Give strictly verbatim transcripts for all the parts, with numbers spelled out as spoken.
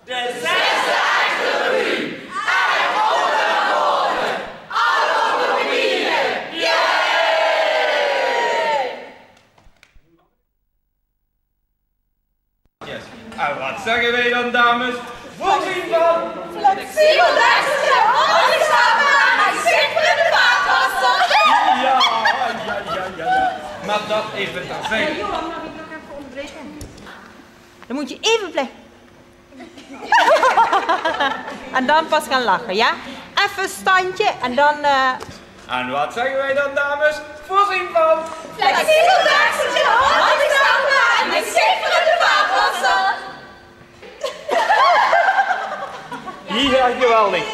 De zesde achter u. Alle onder de wielen. Yay! Yes. En wat zegge wij dan, dames? Voorzien van flexibel dekseltje, onmisbaar en schitterende vaatwasser. Ja, ja, ja, ja, ja. Maar dat even terzijde. Hey, Johan, mag ik nog even onderbreken? Dan moet je even blijven. En dan pas gaan lachen, ja? Even standje en dan, eh, En wat zegge wij dan, dames? Voorzien van flexibel dekseltje, onmisbaar en schitterende vaatwasser. Ja, geweldig.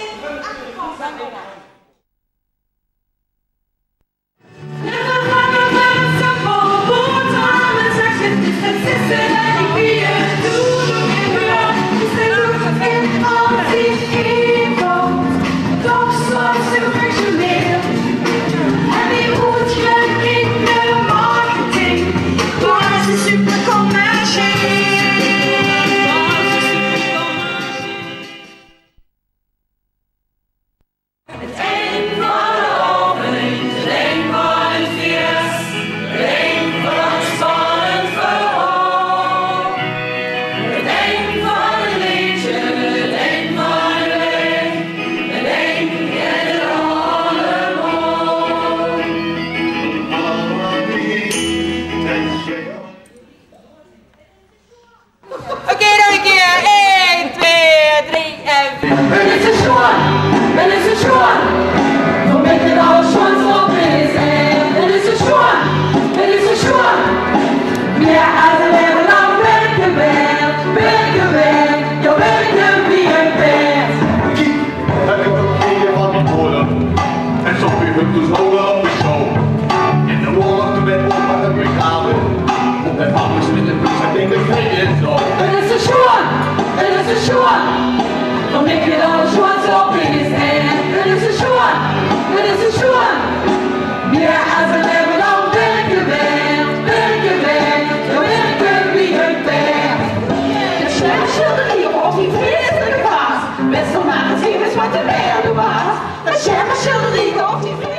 Het einde van de opnames, het einde van het fieës, het einde van het spannend verhaol. Het einde van het leedje, het einde van de week, het einde en het allemaol. Oké, nog een keer. Eén, twee, drie en vier. Dit is sjoean, dit is sjoean. Veur mich is alles sjoean, zo is het. Dit is sjoean, dit is sjoean. Ja, as ein laeve lang werke waert, werke waert, ja, werke wie ein paerd. Kiek, höb ich ouch hie van die bodem. En zo weer höb ich dus ouch waal op de show. En de woorden höb ich ouch waal op de kabel. En anders mit de bus, ik denk dat ik het zo. Het is ein sjoean, het is ein sjoean. Veur mich is alles sjoean, zo is het. Het is ein sjoean, het is ein sjoean. Ja, as ein laeve lang werke waert, werke waert, ja, werke wie ein paerd. De sjoean sjilder die op die vreselijke vaas. Beste maat, zie eens wat de waerde waas. De sjoean sjilder die op die vreselijke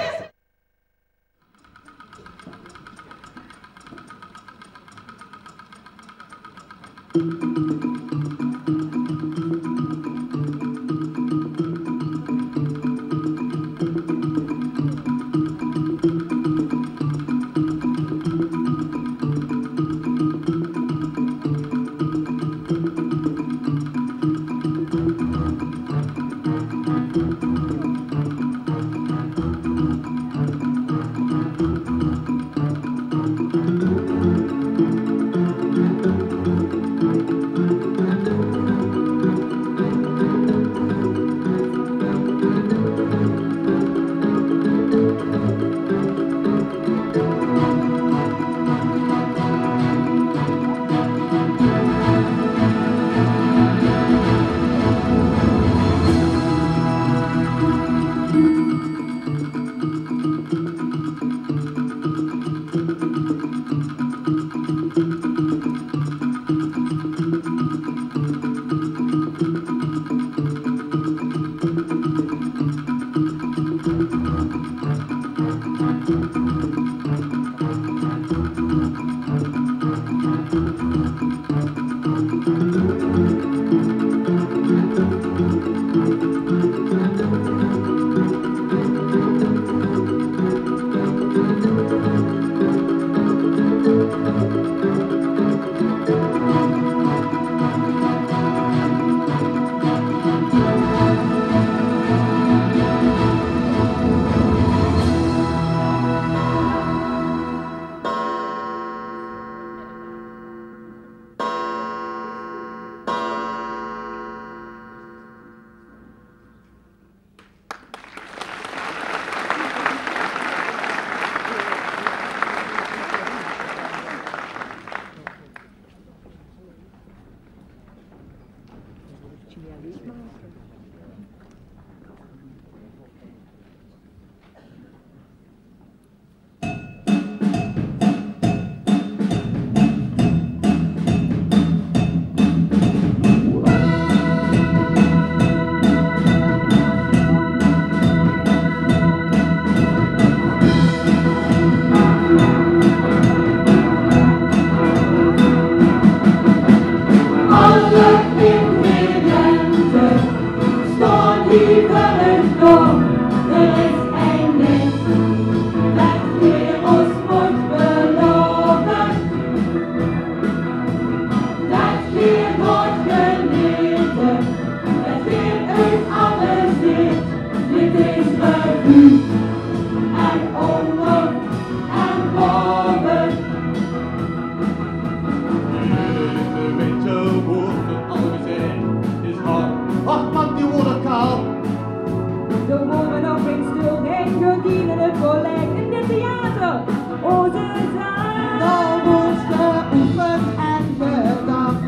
Dao woort geoefend en gedach,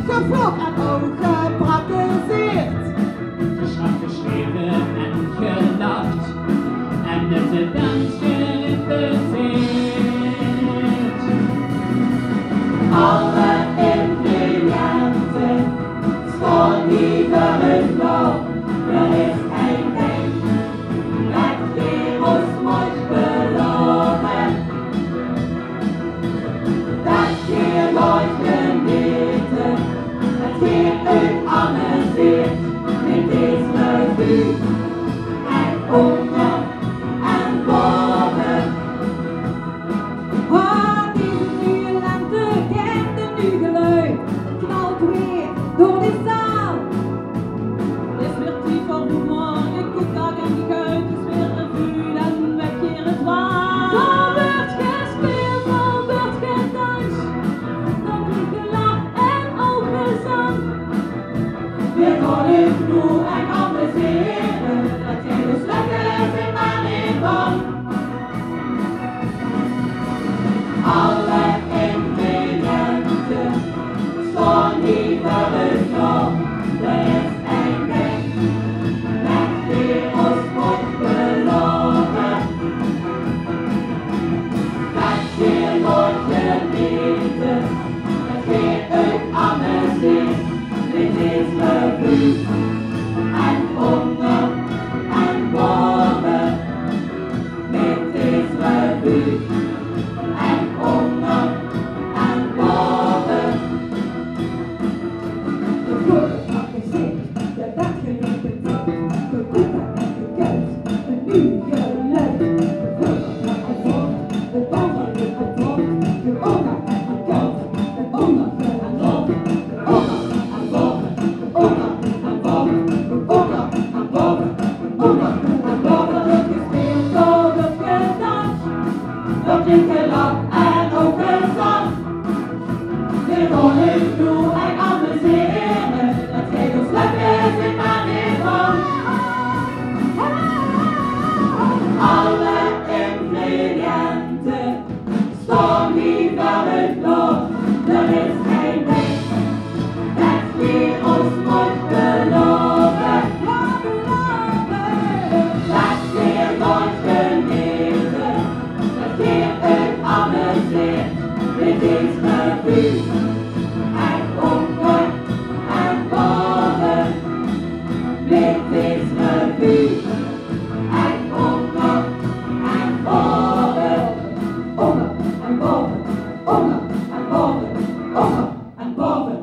gevlok en ouch gepraktiseerd. Gesjreve, gesjreve en gelach en de dans gerepeteerd. Alle ingrediënte staon hie veur uch klaor. D'r is ein dink det geer os mót belove. Det geer gaot genete, det geer uch amuseert mit dees revue. En ónger en baove. Wat is 't noe lente, kènt 't noe geluid. Knalt weer door de zaal. Is weer tied veur humor, gekoekak en geguit. Is weer revue, dan wèt geer 't waal. Dao wuuert gespeeld, dao wuuert gedans. Dao wuuert gelach en ouch gezang. Veer gaon uch noe ech amusere, det geer dus lekker zit aan de gang. Alle ingrediënte staon hie veur uch klaor. D'r is ein dink det geer os mót belove. Det geer gaot genete, det geer uch amuseert mit dees revue. En ónger en baove. Mit dees revue. En ónger en baove. De vlogge van gezich, de daad gerepeteerd. De koek en de kuit, een nuuj geluid. De vlogge van gezich, de bal van de patroon. De ónger en de kuit, de ónger en baove. De ónger en baove, de ónger en baove, de ónger en baove. Ónger en baove, gespeeld, gedans. D'r klink gelach en ouch gezang. Veer gaon uch noe ech amusere, det geer dus lekker zit aan de gang. Alle ingrediënte staon hie veur uch klaor. D'r is ein dink det geer os mót belove. Det geer gaot genete, det geer uch amuseert mit dees revue. En ónger en baove, mit dees revue. En ónger en baove. Ónger en baove, ónger en baove, ónger en baove.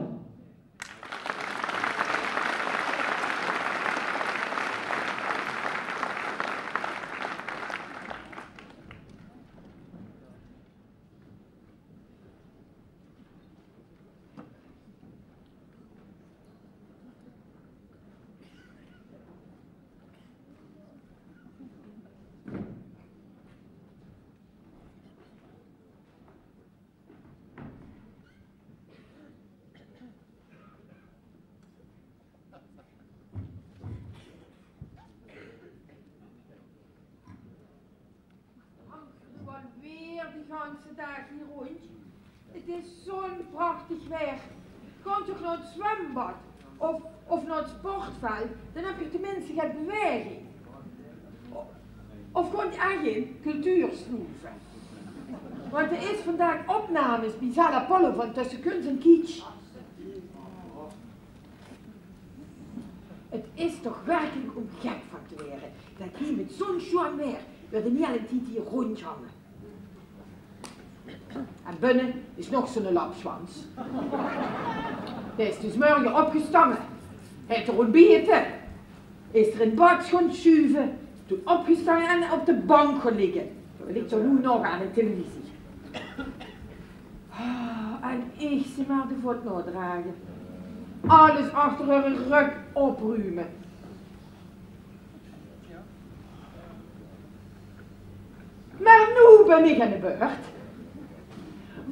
Hangt geer noe alweer de ganse daag hie róndj? 't Is zoe'n prachtig waer. Gaot toch nao 't zwembad of, of nao 't sportveld, dan höb geer tenminste get bewaeging. Of gaot ech in cultuur snoeve. Want d'r is vandaag opnames bie zaal Apollo van Tussen Kunst en Kitsch. 't Is toch werkelik óm gek van te waere det hie mit zoe'n sjoean waer v'r de hiele tied hie róndjhange. En binne is nog zoe'n lapsjwans. Dae is dus mörge opgestange, haet d'r óntbiete, is d'r in bad gaon sjuve, toen opgestange en op de bank gaon ligke. Dae ligk d'r noe nog aan de televisie. Ah, en ich ze mer de vot naodrage. Alles achter häöre rök oprume. Mer noe bin ich aan de beurt.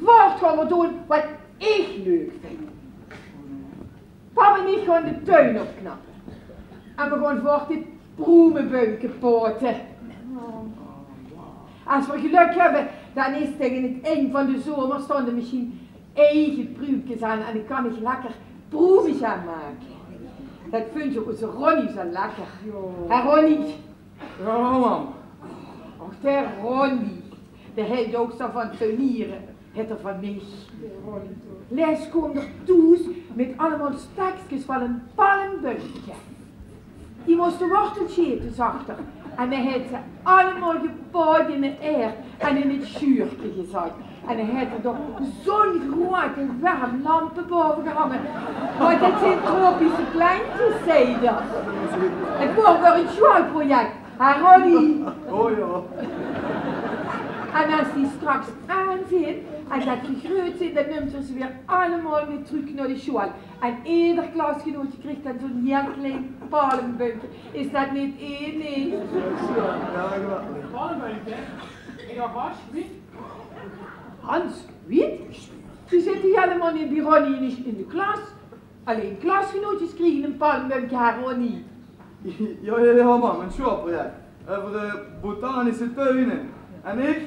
Waat gaon v'r doon waat ich leuk vinj? Pap en ich gaon de tuin opknappe. En v'r gaon vort de broemebuimke pote. Es v'r gelök höbbe, Dan is taenge 't ind van de zomer staon d'r mesjien eige pruumkes aan en dan kan ich lekker proeme gaon make. Det vónj ós Ronnie zo lekker. Hè, Ronnie? Jao, mam. Och, de Ronnie. Dae haet ouch zo van tuiniere. Haet 'r van mich. Lèts kaom d'r thoes mit allemaol stökskes van ein palmbeumke. Die móste wortels sjete, zag 'r. En hae haet ze allemaol gepaod in de aerd en in 't sjuurke gezat. En hae haet d'r zo'n groeate wermlamp baove gehange. Want det zeen tropische plentjes, zag 'r. 't Waor veur 't sjoealproject. Hè, Ronnie? O jao. En es die straks aan zeen en det die greut zeen, dan numt 'r ze weer allemaol weer trök nao de sjoeal. En eder klasgenootje krieg dan zo'n hieël klein palmbeumke. Is det neet enig? Jao, geweldig. Palmbeumke? Ich dacht, Hans Wiet. Hans Wiet? Die zit hie allemaol neet bie Ronnie in de, in de klas. Allein klasgenootjes kriege ein palmbeumke, hè, Ronnie. Jao, jao, jao, mam, ein sjoealproject. Euver, eh, botanische tuine. En ich,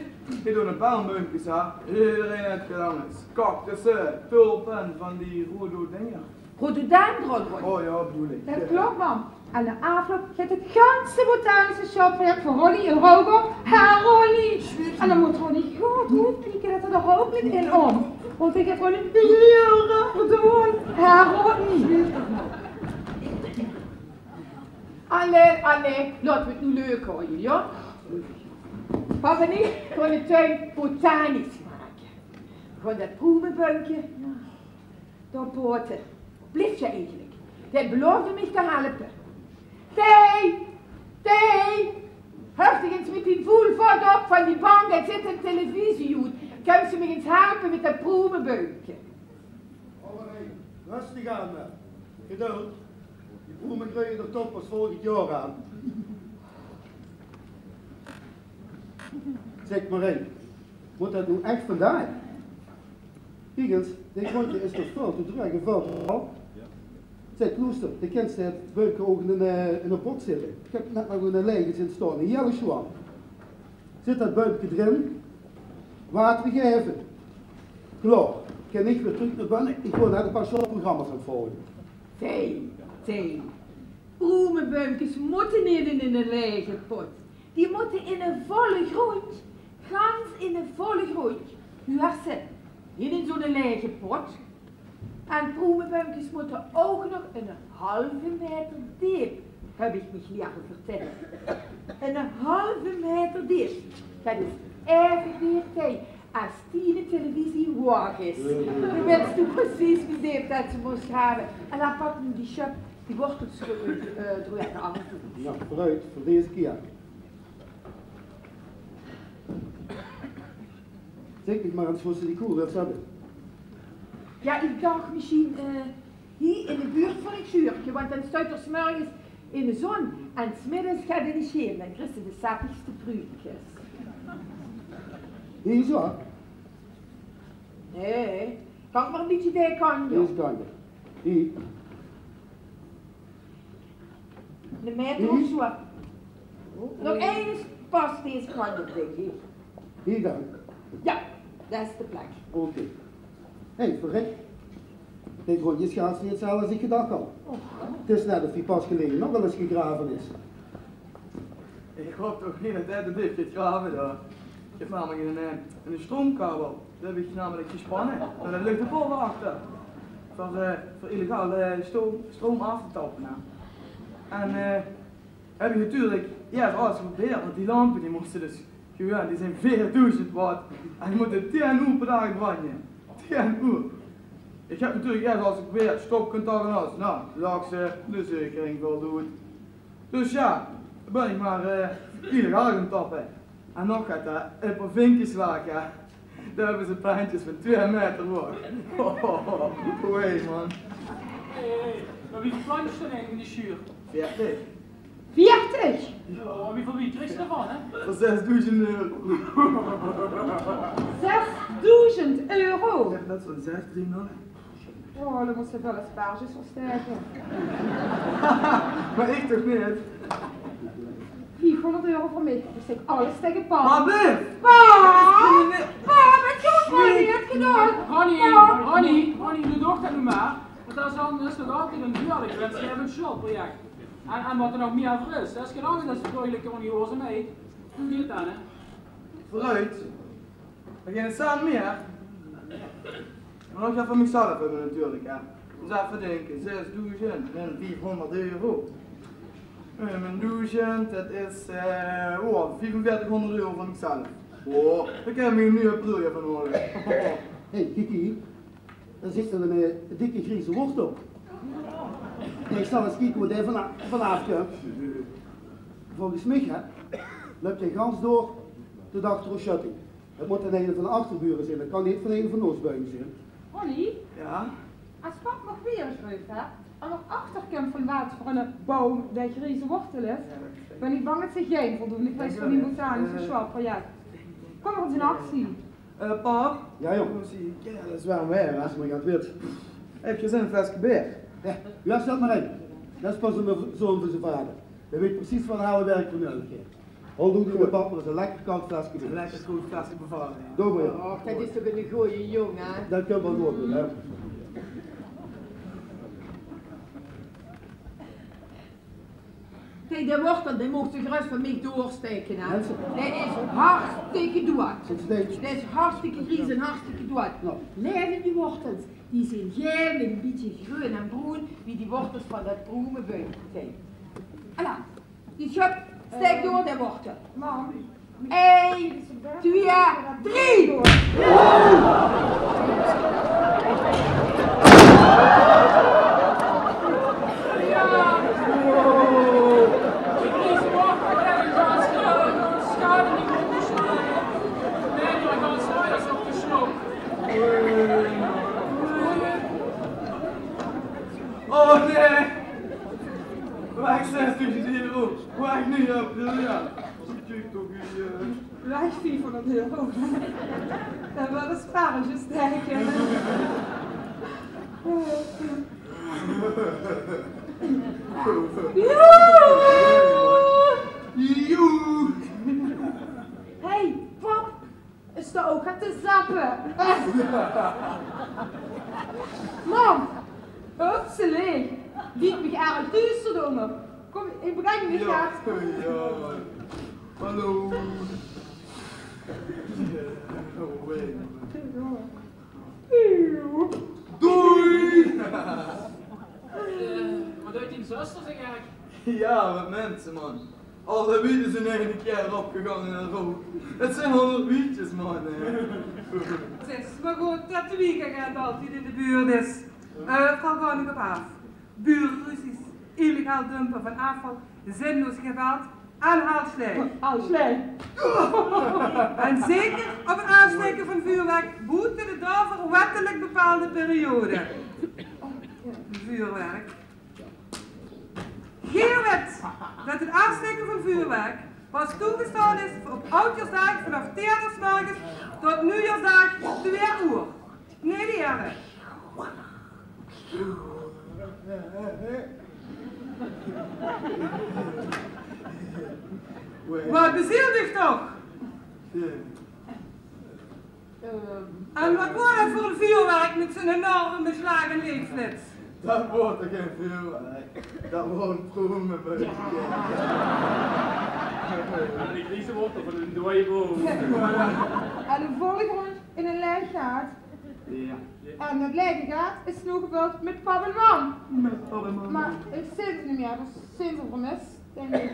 ich doon ein palmbeumkes, hè. Ederein haet get angers. Cactusse, tulpe, van die rhododendron. Rhododendron, Ronnie. O jao, bedoel ich. Det klop, mam. En nao aafloup geit 't ganse botanische sjoealproject veur Ronnie ein rouwgom. Hè, Ronnie? En dan mót Ronnie good oetkieke det 'r d'r ouch neet in ómp. Want dan geit Ronnie hieël raar doon. Hè, Ronnie? Allee, allee, laote v'r 't noe leuk haoje, jao? Pap en ich gaon de tuin botanisch make. Veur det proemebeumke, dao baote. Wo blief ze eigelik? Dae beloofde mich te helpe. Thei! Thei! Huf dich ins mit dien voel vot op van die bank en zèt de televisie oet. Kums se mich ins helpe mit det proemebeumke? Rustig aan, hè. Geduld. Die proeme greuje d'r toch pas volgend jaor aan. Zèk, Marij, mót det noe ech vandaag? Kiek ins, dit grondje is toch väöl te dreug en väöl te hol. Zèk, loester, doe kins det beumke ouch in ein, eh, in ein pot zètte. Ich höb net nog ein laege zeen staon, ein hieël sjoean. Zit det beumke d'rin, water gaeve. Klaor. Kin ich weer trök nao binne. Ich gaon net ein paar sjoealprogramma's opvolge. Thei, Thei. Proemebeumkes mótte neet in eine laege pot. Die mótte in eine volle gróndj. Gans in eine volle gróndj. Huuers se, neet in zo'n laege pot. En proemebeumkes mótte ouch nog eine halve maeter deep, höb ich mich liere vertèlle. Eine halve maeter deep. Det is evenwiel, Thei, es diene televisie waag is. Dan wits doe precies wie deep det se mós grave. En dan pak noe die sjöp, die wortels, eh, droeg aan. Noe, veuroet, veur deze kier. Zèk mich mer ins, wo se die koel wils höbbe. Jao, ich dach mesjien, eh, hie in de buurt van 't sjuurke, want dan steit 'r 's mörges in de zon en 's middes geit 'r in de sjeem, dan kriegs se de sappigste pruumkes. Hie zo? Nae, gank mer ein bietje dae kantj op. Deze kantj op. Hie. Eine maeter of zo. Nog eine pas deze kantj op, dink ich. Hie dan? Jao, det is de plek. Oké. Hé, verrek. Dit grondje is gans neet hetzelfde es ich gedach haw. 't Is net of hie pas geleje nog waal ins gegrave is. Ich haop toch neet det det 't is gegrave, jao. Ich höb namelik ein, eh, ein stroomkabel. Dae höb ich namelik gespanne. En dao ligk de pol achter. Veur, eh, veur illegaal, eh, stroom, stroom aaf te tappe, hè. En, eh, höb ich natuurlik, jao, alles geprobeerd, want die lampe, die móste dus gewoon, die zeen veerdoezend watt. En die mótte tieën oer per daag branje. Tieën oer. Ich höb natuurlik ieës alles geprobeerd, stopcontact en alles. Noe, zag ze, de verzekering vèlt oet. Dus jao, dan bön ich mer, eh, illegaal gaon tappe. En nog get, hè, ein paar vinkjes waag, hè. Dao höbbe ze plentjes van twieë maeter hoeag. Oei, man. Hé, hé, mer wieväöl plentjes zeen eigelik in die sjuur? Veertig. Veertig? Jao, wieväöl, wie krieg se daovan, hè? Veur zesdoezend euro. Zesdoezend euro? Jao, det is waal zes, drie, nul. Oh, dan mós se waal asperges versteke. Mer ich toch neet? Viefhóngerd euro veur mich. Ich zèk alles taenge pap. Pap! Pap! Dan is det altied ein duurlik, wens se ein sjolproject. En, en waat d'r nog mieë veur is, det is genóg, det is veur de ongehoorzaamheid. Wie geit det dan, hè? Veuroet. Veer gaon 't same mieë. Mer nog get veur mich zelf höbbe natuurlik, hè. Dus effe dinke, zesdoezend min viefhóngerd euro. Eh, min doezend, det is, eh, oh, viefenveertighóngerd euro veur mich zelf. Oh, dao kin ich mich ein nuuj bril van haole. Hé, kiek hie. Dao zit ein, eh, dikke grieze wortel. Ich zal ins kieke wo dae vana-, vanaaf kump. Volges mich, hè, löp dae gans door tot achter de sjutting. 't Mót dan eine van de achterbure zeen, det kan neet van eine van ós buim zeen. Ronnie? Jao? Es pap nog weer ins reuf, hè, en d'r achter kump van waat veur eine boum dae grieze wortel is, bön ich bang det se gein voldoende kriegs veur mien botanische sjolproject. Kóm mer ins in actie. Eh, pap? Jao, jóng. Jao, det is waal weer, hè? Es se mer get wits. Höbs se zin in ein flesje beer? Jao, jao, stèl mer in. Det is pas eine zoon van zien vader. Dae weit precies waat hae werk veur nudig haet. Haol doe de pap mer ins ein lekker kaod flesje beer. Ein lekker kaod flesje beer. Doot mer. Och, det is toch eine gooje jóng, hè? Det kump waal good, hè? Kiek, dae wortel, dae moogs se gerös van mich doorstaeke, hè. Dae is hartstikke doead. Dae is hartstikke gries en hartstikke doead. Laevendje wortels, die zeen gael mit ein bietje greun en broen, wie die wortels van det broemebuimke zeen. Alla, die sjöp, staek door, dae wortel. Ein, twieë, drie! Oh nae! Weg zesdoezend euro! Weg nuuj april, jao! Kiek toch hie. Weg viefhóngerd euro. Det waas ein spaartje staeke. Joe! Joe! Hey, pap! Is d'r ouch get te zappe? Mam! Hupseleeg! Liek mich erg duuster dao ónger. Kóm, ich breng dich get. Jao, jao. Hallo. Doei! Eh, waat deit dien zuster zich eigelik? Jao, waat minse, man. Alle wiede zeen eine kier opgegange in rook. 't Zeen hóngerd wiedjes, man, hè. 't Is mer good det de wiekagent altied in de buurt is. Eh, v'r gaon d'r op aaf. Buurtruzies, illegaal dumpe van aafval, zinloos geweld en haalslei. Haalslei. En zeker op 't aafstaeke van vuurwerk boete de daoveur wettelik bepaalde periode. Vuurwerk. Geer wet det 't aafstaeke van vuurwerk pas toegestaon is op Oudjaarsdaag vanaaf tieën oor 's morges tot Nuujaarsdaag twieë oor. Nae, die heren. Waat bezielt uch toch? Eh, en waat waor det veur ein vuurwerk mit zo'n enorme slaag en leegflits? Det waor toch gein vuurwerk? Det waor ein broemebuimke. En ein grieze wortel van ein dooje boum. En ein volle grondj in ein laeg gaat. Jao. En det laege gaat is noe gevöld mit pap en mam. Mit pap en mam. Mer ich zeen ze neet mieë, dus zeen ze vermis, dink ich.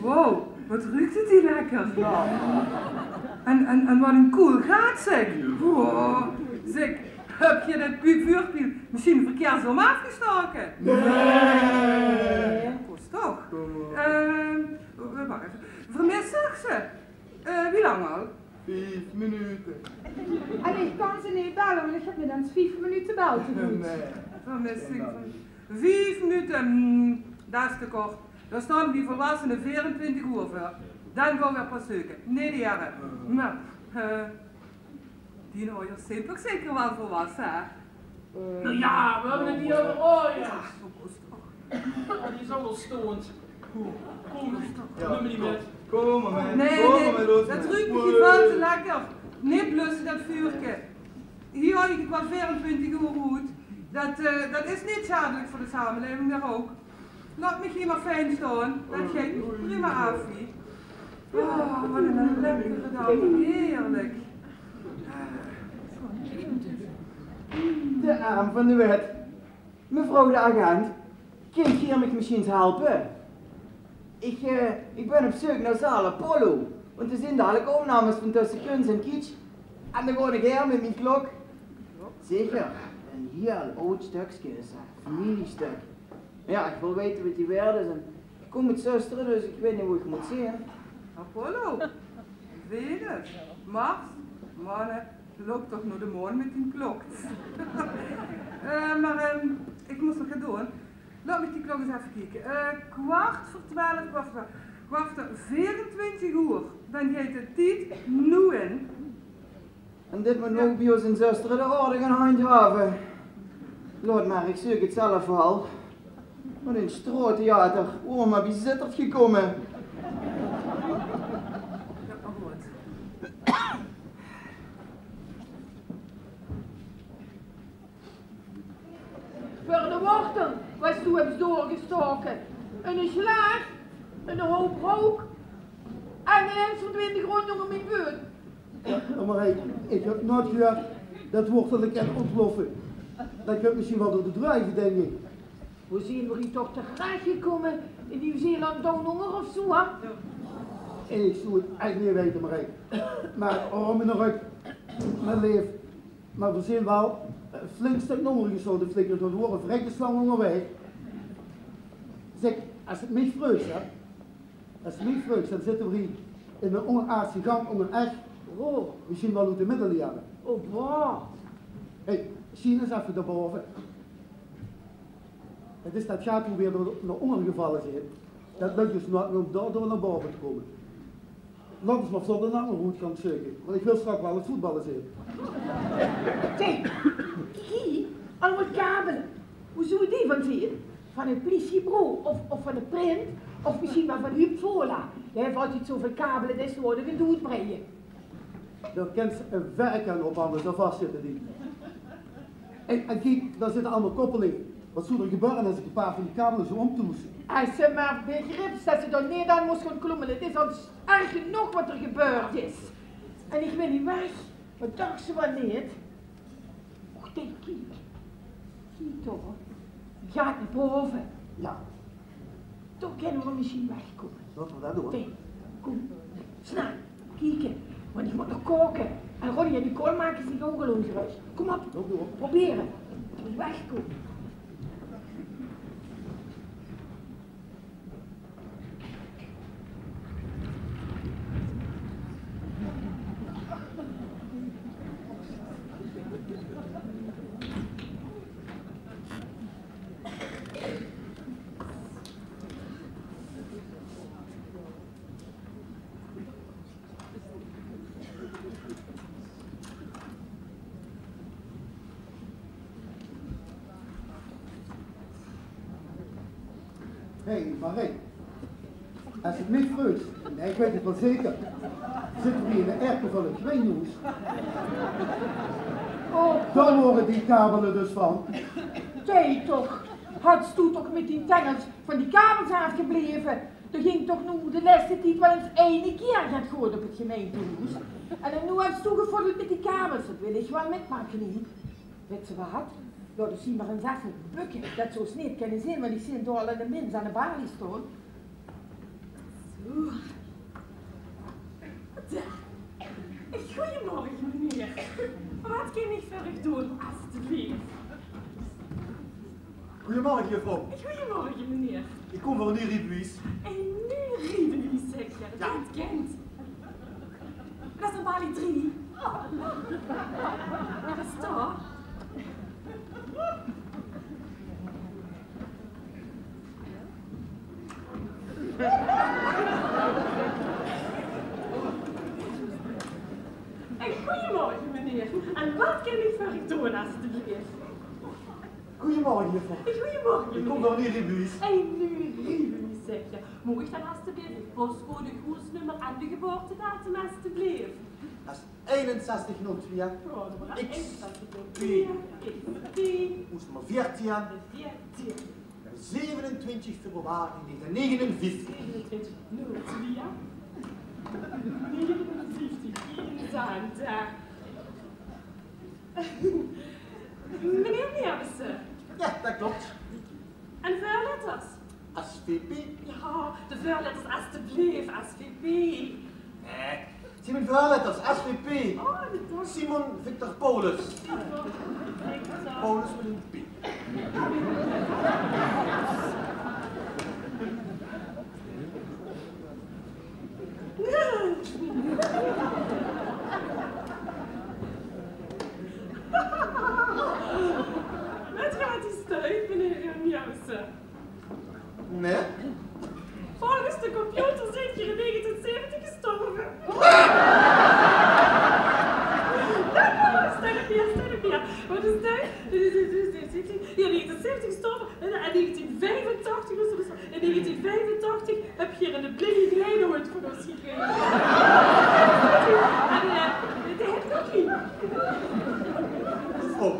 Wow, waat ruuk 't hie lekker. En, en, en waat ein cool gaat, zeg. Wow, zeg, höb geer det pu-, vuurpiel mesjien verkeerdsom aafgestaoke? Nae. Kós toch. Ehm, wach effe. Vermis, zag ze. Eh, wie lang al? Vief minute. En ich kan ze neet belle, want ich höb neet ins vief minute beltied. Nae. Vermis ich. Vief minute, mm, det is te kort. Dao staon v'r volwassene veerentwintig oer veur. Dan gaon v'r pas zeuke. Nae, die heren. Mer, eh, die oajers zeen toch zeker waal volwasse, hè? Eh, noe jao, v'r höbbe 't hie euver oajers. Jao, zo kós toch. Jao, die is ouch al stoned. Kóm, num mich neet mit. Kóm mer mit. Nae, nae, det ruuk mich väöl te lekker. Neet blusse, det vuurke. Hie haoj ich 't waal veerentwintig oer oet. Det, eh, det is neet sjadelik veur de samelaeving, det ouch. Laot mich hie mer fijn staon. Det geit mich prima aaf, hie. Oh, waat ein lekkere daag. Heerlik. De aam van de wet. Mevrouw de agent, kint geer mich mesjiens helpe? Ich, eh, ich bön op zeuk nao zaal Apollo, want d'r zeen dalik opnames van Tussen Kunst en Kitsch. En dan gaon ich haer mit mien klok. Zeker, ein hieël aod stökske is det, familiesjtök. Jao, ich wil weite waat die waerd is en ich kóm oet Zöstere, dus ich weit neet wo ich mót zeen. Apollo, Venus, Mars, manne, loup toch nao de maan mit dien klok. Eh, mer, ehm, ich mós nog get doon. Laot mich die klok ins effe kieke. Eh, kwart veur twelf, kwart veur, kwart veur veerentwintig oer. Dan geit de tied noe in. En dit mót nog bie ós in Zöstere de orde gaon handjhave. Laot mer, ich zeuk 't zelf waal. Waat ein straottheater. Wo mer bie zittert gekómme. Veur de wortel waas toe höbs doorgestaoke. Eine sjlaag, eine houp rouk en inens verdween de gróndj ónger mien veut. Jao, mer hey, ich höb noeats gehuurd det wortele kinne óntploffe. Det kump mesjien waal door de druive, dink ich. Wo zeen v'r hie toch terech gekómme? In Nieuw-Zeeland Down Under of zoe, hè? Ich zou 't ech neet weite, Marie. Mer, oh, mien rök. Mien leef. Mer v'r zeen waal e flink stök nao ónger gesjouw, flikker. D'r waor ein verrekde slang óngerwaeg. Zèk, es se 't mich vreugs, hè. Es se 't mich vreugs, dan zitte v'r hie in ein óngeraardse gank ónger ech. Oh. Mesjien waal oet de middeleeuwe. Oh, boah. Hey, sjiel ins effe dao bove. 't Is det gaat wo v'r nao ónger gevalle zeen. Det lök dus noeats mieë óm dao door nao bove te kómme. Laot ós mer vlot ein anger oetgank zeuke, want ich wil straks waal 't voetballe zeen. Zeg, kiek, allemaol kabele. Wo zouwe die van zeen? Van 't plissiebureau of, of van de print? Of mesjien waal van Huub Vola? Dae haet altied zoväöl kabele, det is noe waal ein doodbreie. Dao kins se ein verk aan ophange, zoe vas zitte die. En, en kiek, dao zitte allemaol koppelinge. Waat zów d'r gebeure es ich ein paar van die kabele zów ómtoetse? Es se mer begrips det se dao neet aan mós gaon klómmele. 't Is al erg genóg waat d'r gebeurd is. En ich wil hie weg. Waat dachs se waal neet? Och, dink, kiek. Kiek toch. Gaat nao bove. Jao. Toch kinne v'r mesjien wegkómme. Laot v'r det doon. Dink, kóm. Snel. Kieke. Want ich mót nog kaoke. En Ronnie en Nicole make zich ouch al óngerös. Kóm op. Laot doon. Probere. Wegkómme. Hé, Marie. Es se 't mich vreugs, nae, ich weit 't waal zeker. Zitte v'r hie in de erker van 't gemeintehoes? Oh. Dao waore die kabele dus van. Zeg toch, hads doe toch mit die tengels van die kabels aafgebleve? D'r ging toch noe de lèste tied waal ins eine kier get good op 't gemeintehoes. En dan noe höbs doe gefoddeld mit die kabels, det wil ich waal mitmake, neet? Weits se waat? Laot ós hie mer ins effe bökke, det ze ós neet kinne zeen, want ich zeen dao al eine mins aan de balie staon. Zoe. Goeiemorge, meneer. Waat kin ich veur uch doon, estebleef? Goeiemorge, juffrouw. Goeiemorge, meneer. Ich kóm veur ein nuuj riebewies. Ein nuuj riebewies, zèk geer? Jao. Det kint. Det is ein balie drie. Waat is det? Goeiemorge, meneer. En waat kin ich veur uch doon, estebleef? Goeiemorge, juffrouw. Goeiemorge, meneer. Ich kóm veur ein nuuj riebewies. Ein nuuj riebewies, zèk geer. Maag ich dan estebleef de postcode, 't hoesnummer en de geboortedatum, estebleef? As einenzestig nul twee, X P, hoesnummer veertien, zevenentwintig februari negentien negenenvieftig. Zevenentwintig nul twee, negenenvieftig, inderdaad. Meneer Meeuwissen. Ja, dat klopt. En de veurletters? S V P. Ja, de veurletters, estebleef, S V P. Nee, zie mien veurletters, S V P. Oh, de Simon Victor Paulus. Simon Victor. Paulus mit ein P. Wèt geer waat hie steit, meneer Miauwse? Nee. Volges de computer zeet geer in negentien zeventig gestorve. Steit op hie, steit op hie. Waat is dit? Hie, negentien zeventig gestorve. En in negentien viefentachtig, dus, dus in negentien viefentachtig höb geer eine blinje geleidehoond van ós gekrege. En, eh, dae haet Loekie. Juffrouw,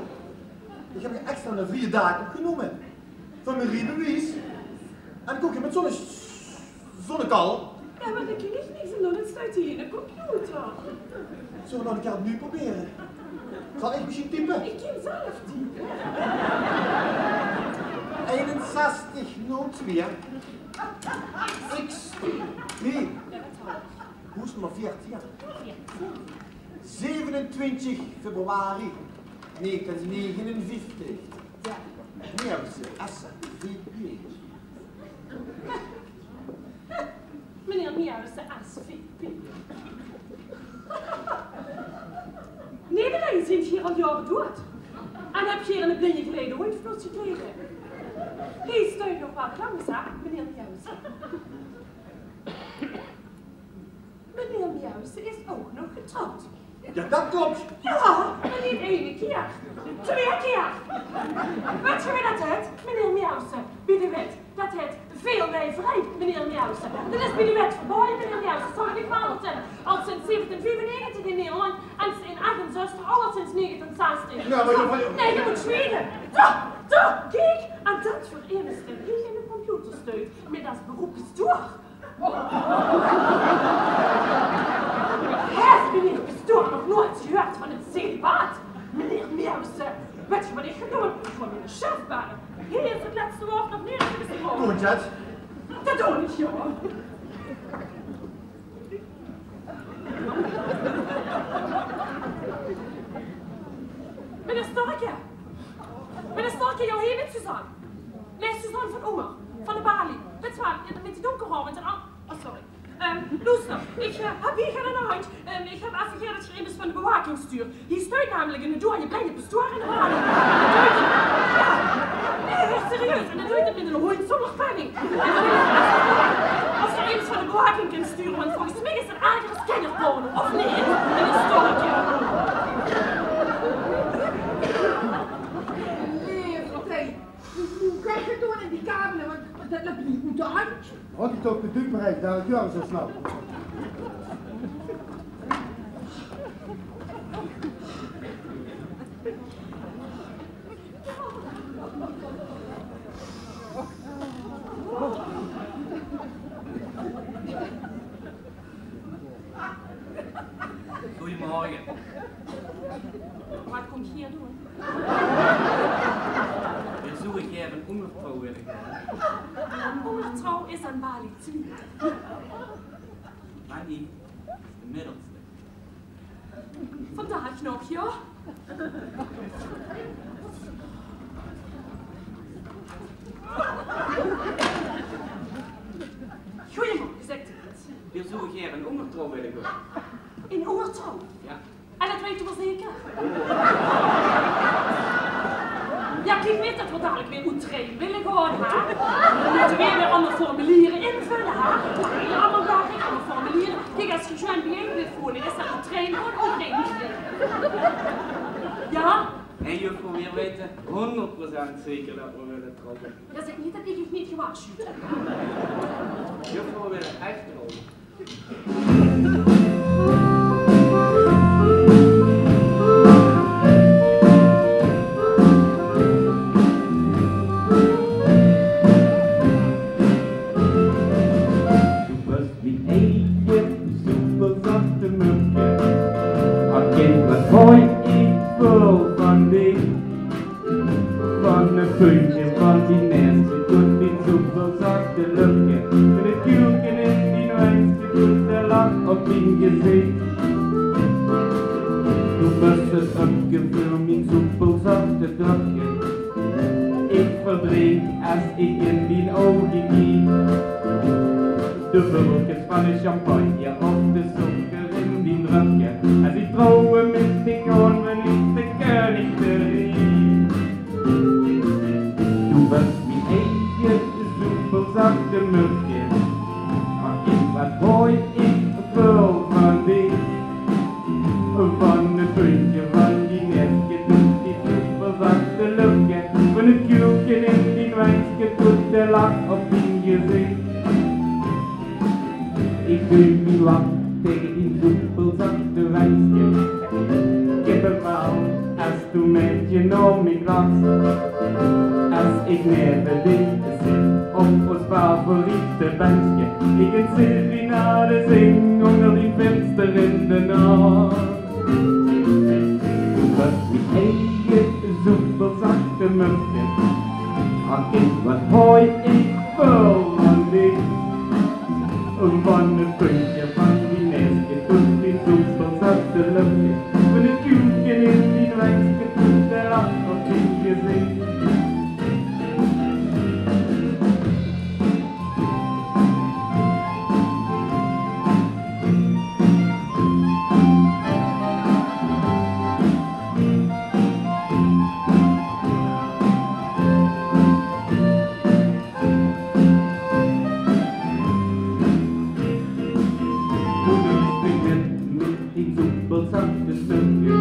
ich höb hie extra eine vrieje daag opgenómme. Van mien riebewies. En ich kóm hie mit zo'ne, zo'ne kal. Ja, mer dao kin ich niks aan doon, det steit hie in de computer. Zölle v'r nog ein kier opnuuj probere? Zal ich mesjien type? Ich kin zelf type. Einenzestig nul twee. X P. Hoesnummer veertien. Zevenentwintig februari negentien negenenvieftig. Miauwse, S V P. Meneer Miauwse, S V P. Nae, allein zeet geer al jaore doead. En höb geer eine blinje geleidehoond van ós gekrege. Hie steit nog waat langs, hè, meneer Miauwse. Meneer Miauwse is ouch nog getrouwd. Ja, dat klopt. Ja, mer neet eine kier. Twieë kier. Wèt geer waat dat heit, meneer Miauwse? Bie de wèt, dat heit veurleverij, meneer Miauwse. Dat is bie de wèt verbaoje, meneer Miauwse. Zal ich uch waal vertèlle? Al sinds zeventien viefennegentig in Nederland en in achtenzestig, al sinds negentien zestig. Ja, mer... Nae, geer mót zwiege. Zo, zo, kiek. En dat veur eine stem hie in de computer steit, mit es beroep pastoor. Haet meneer pastoor nog noeats gehuuerd van 't celibaat? Meneer Miauwse, wèt geer waat ich gaon doon? Ich gaon miene chef belle. Hie is 't lètste waord nog neet gespraoke. Doot dat. Dat doon ich, jao. Meneer Storke. Meneer Storke, jao, hie mit Suzanne. Nae, Suzanne van ónger, van de balie. Wèt geer waal, mit die dónker haor en al. Oh, sorry. Ehm, loester, ich, eh, höb hie get aan de hand. Ehm, ich höb effe gehuuerd dat geer emes van de bewaking stuurt. Hie steit namelik eine doeaje blinje pastoor in de balie. En dae deit 't, jao. Nae, ech serieus. En dae deit 't mit eine hóndj zónger penning. En ich weit neet of geer emes van de bewaking kint sture, want volges mich is dat erger es kinderporno. Of neet, meneer Storke? Nae, Wat höb geer gedoon aan die kabele? Want, want dat löp hie oet de hand. Had ich toch de dupe, dadelik, jao, zo snel. Goeiemorgen. Waat kómp geer hie doon? Veer zouwe gaer ein óngertrouw wille gaon. Ein óngertrouw is aan balie twie. Annie is de middelste. Vandaag nog, jao. Goeiemorgen, zèk 't. Veer zouwe gaer ein óngertrouw wille gaon. Ein óngertrouw? Jao. En dat wèt geer waal zeker? Jao, kiek, neet dat v'r dadelik weer oet trein wille gaon, hè? Dan mótte v'r weer anger formuliere invulle, hè? Allemaol dadelik anger formuliere. Kiek, es geer sjoen bie-ein blief wone, is dat oet trein gewoon ouch gein idee. Jao? Nae, juffrouw, veer weite hónderd procent zeker dat v'r wille trouwe. Jao, zèk neet dat ich uch neet gewaarsjuwd höb. Juffrouw, veer wille ech trouwe. Soepelzachte mörke. Ach kind, wat haoj ich väöl van dich. Van e puntje van dien neske tot dien soepelzachte löpke. Van 't kuulke in dien wengske tot de lach op dien gezich. Doe bös 't dröpke veur mien soepelzachte dröpke. Ich verdrink es ich in dien ouge kiek. De bubbelkes van de champagne of de sókker in dien dröpke. Es ich trouwe mit dich gaon, bön ich de keuning te riek. Doe bös mien eige soepelzachte mörke. Ach kind, wat haoj ich väöl van dich. Van e puntje van dien neske tot dien soepelzachte löpke. Van 't kuulke in dien wengske tot de lach op dien gezich. Ich duuj mien wang taenge dien soepelzachte wengske. Kippevel es doe mit mich nao mich lachs. Es ich neve dich zit op ós favoriete benkske. Ich ein serenade zing ónger dien vinster in de nach. Doe bös mien eige soepelzachte mörke. Ach kind, wat haoj ich väöl van dich. Van e puntje van dien neske tot dien soepelzachte löpke. Van 't kuulke in dien wengske tot de lach op dien gezich. Mit dien soepelzachte stömke.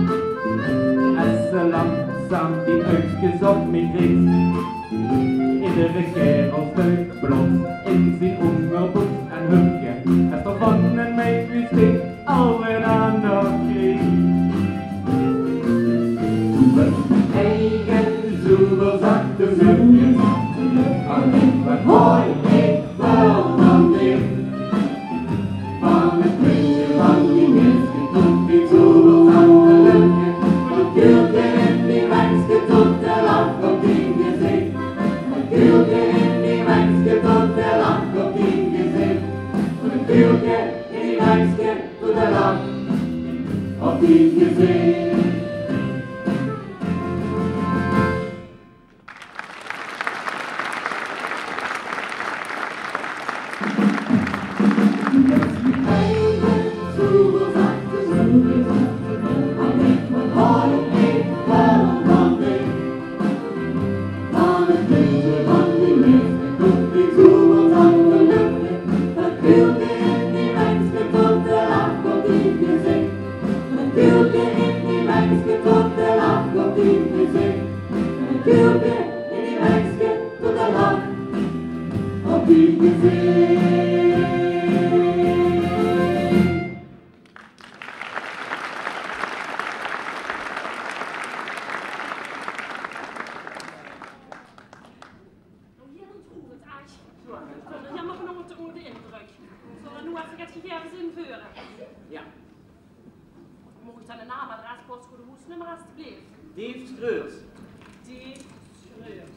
Es se langzaam dien uigskes op mich richs. Iedere kaerel stuit plots in zien óngerboek en höpke. Es d'r van ein meid wis ich al ein aandacht krieg. Doe bös mien eige soepelzachte mörke. Ach kind, wat haoj ich väöl van dich. Van e puntje van dien neske tot dien soepelzachte löpke. Van 't kuulke in dien wengske tot de lach op dien gezich. Van 't kuulke in dien wengske tot de lach op dien gezich. Van 't kuulke in dien wengske tot de lach op dien gezich. Op dien gezich. Noe, hie ontroert 't ech. Ich bön hielemaol van ónger de, ónger de indrök. Zölle v'r noe effe get gegevens inveure? Jao. Maag ich dan de naam, adres, postcode, hoesnummer, estebleef? Dave Schreurs. Dave Schreurs.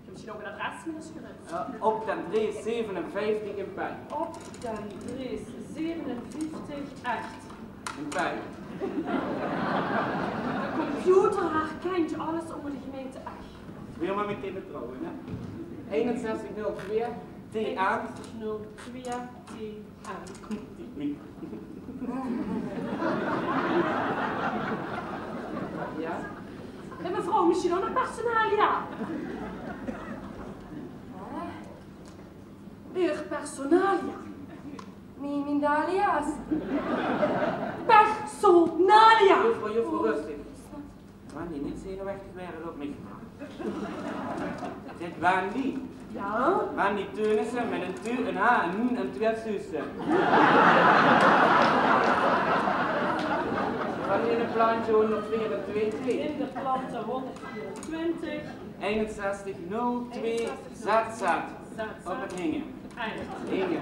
Höbs se nog ein adres, meneer Schreurs? Eh, op den Dree zevenenvieftig in Pei. Op den Dree zevenenvieftig, Ech. In Pei. De computer herkent alles ónger de gemeinte Ech. Weer mer mit die trouwe, hè? Einenzestig nul twee T A. Einenzestig nul twee T A. Jao? En mevrouw, mesjien ouch nog personalia? Hè? Eur personalia? Mien, mien dalia's? Personalia! Juffrouw, juffrouw, rustig. Wen die neet zenuwechtig waere, ouch neet. Dit Wendy. Jao? Wendy Teunissen mit ein T, ein H, ein N en twieë S'se. Van in de plantje hónderdveerentwintig. In de plantje hónderdveerentwintig. Einenzestig nul twee Z Z. Op 't Hinge. Inge.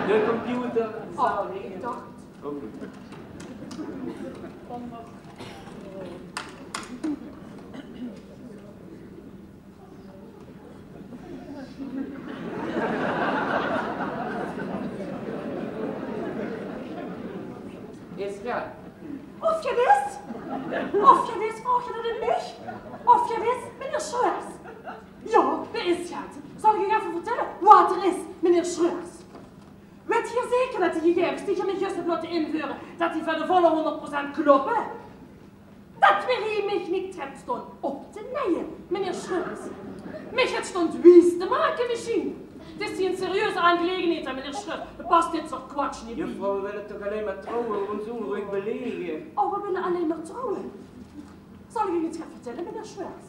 De computer zal... Oh, ik dacht... Is 't? Of 't is? Of 't is, vraog geer dat aan mich? Of 't is, meneer Schreurs? Jao, d'r is get. Zal ich uch effe vertèlle waat d'r is, meneer Schreurs? Wèt geer zeker dat die gegaeves die geer mich zjus höb laote inveure, dat die veur de volle hóngerd procent klóppe? Dat geer mich neet trèk stónge op te neie, meneer Schreurs. Mich get stónge wies te make mesjien. 't Is hie ein serieuze aangelegenheid, hè, meneer Schreurs. Dao pas dit soort kwatsj neet bie. Juffrouw, we willen toch alleen maar trouwen, waarom zo ruig belegen? Oh, we willen alleen maar trouwen. Zal ich uch get gaon vertèlle, meneer Schreurs?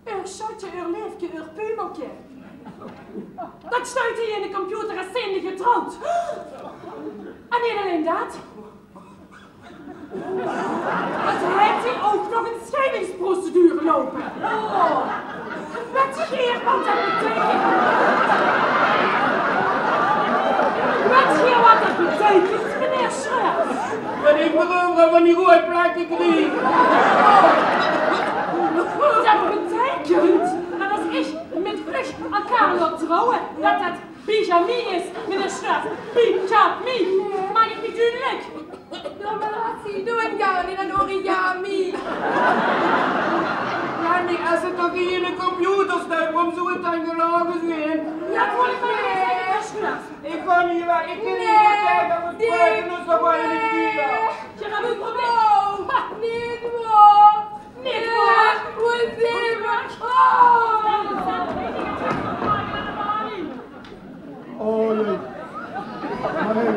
Eur sjötje, eur leefke, eur pumelke. Dat steit hie in de computer es zijnde getrouwd. En neet allein dat. Het haet hie ouch nog ein scheidingsprocedure loupe. Oh. Wèt geer waat dat beteikent? Wèt geer waat dat beteikent, meneer Schreurs? Wat ich veur euveral van die roeje plekke krieg. Dat beteikent dat es ich mit uch aan Carlo trouw, dat dat bigamie is, meneer Schreurs. Bigamie. Maak ich mich dudelik? Doe mer wat, doe 'm gaar neet aan origami. Jao, nae, es 't toch hie in de computer steit, waarom zou 't dan geloge zeen? Jao, dat wil ich mer zègke, meneer Schreurs. Ich gaon hie weg, ich kin hie neet mie taenge, verspraoke, dus dan gaon ich hie weg. Geer höb ein probleem. Oh, neet waor. Neet waor. Waat is dit? Oh. Oh jee. Mer hey,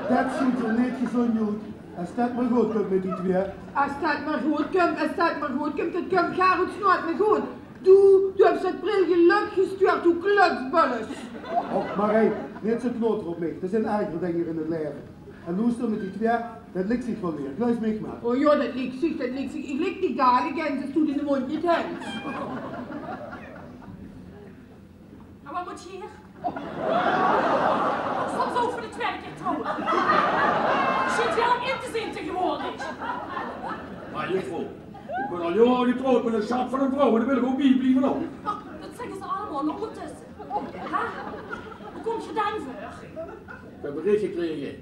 dat zuut d'r neet gezóndj oet. Es dat mer good kump mit die twieë. Es dat mer good kump, es dat mer good kump, dat kump gaar oets noets mer good. Doe, doe höbs dat prilgelök gestuurd, doe klötsbölles. Och, mer hey, neet zo knotere op mich. D'r zeen erger dinger in 't laeve. En loester, mit die twieë, dat lik zich waal weer. Geluif mich mer. Oh jao, dat lik zich, dat lik zich. Ich lik dich dalik ens es doe de móndj neet höbs. En waat mót geer hie? Soms ouch veur de twiede kier trouwe. Sjient waal in te zeen taengewoordig. Mer juffrouw, ich bön al jaore getrouwd mit eine sjat van ein vrouw en dao wil ich ouch bie blieve ouch. Oh, dat zègke ze allemaol nog óngertösse. Hè? Wo kómp geer dan veur? Ich höb ein bericht gekrege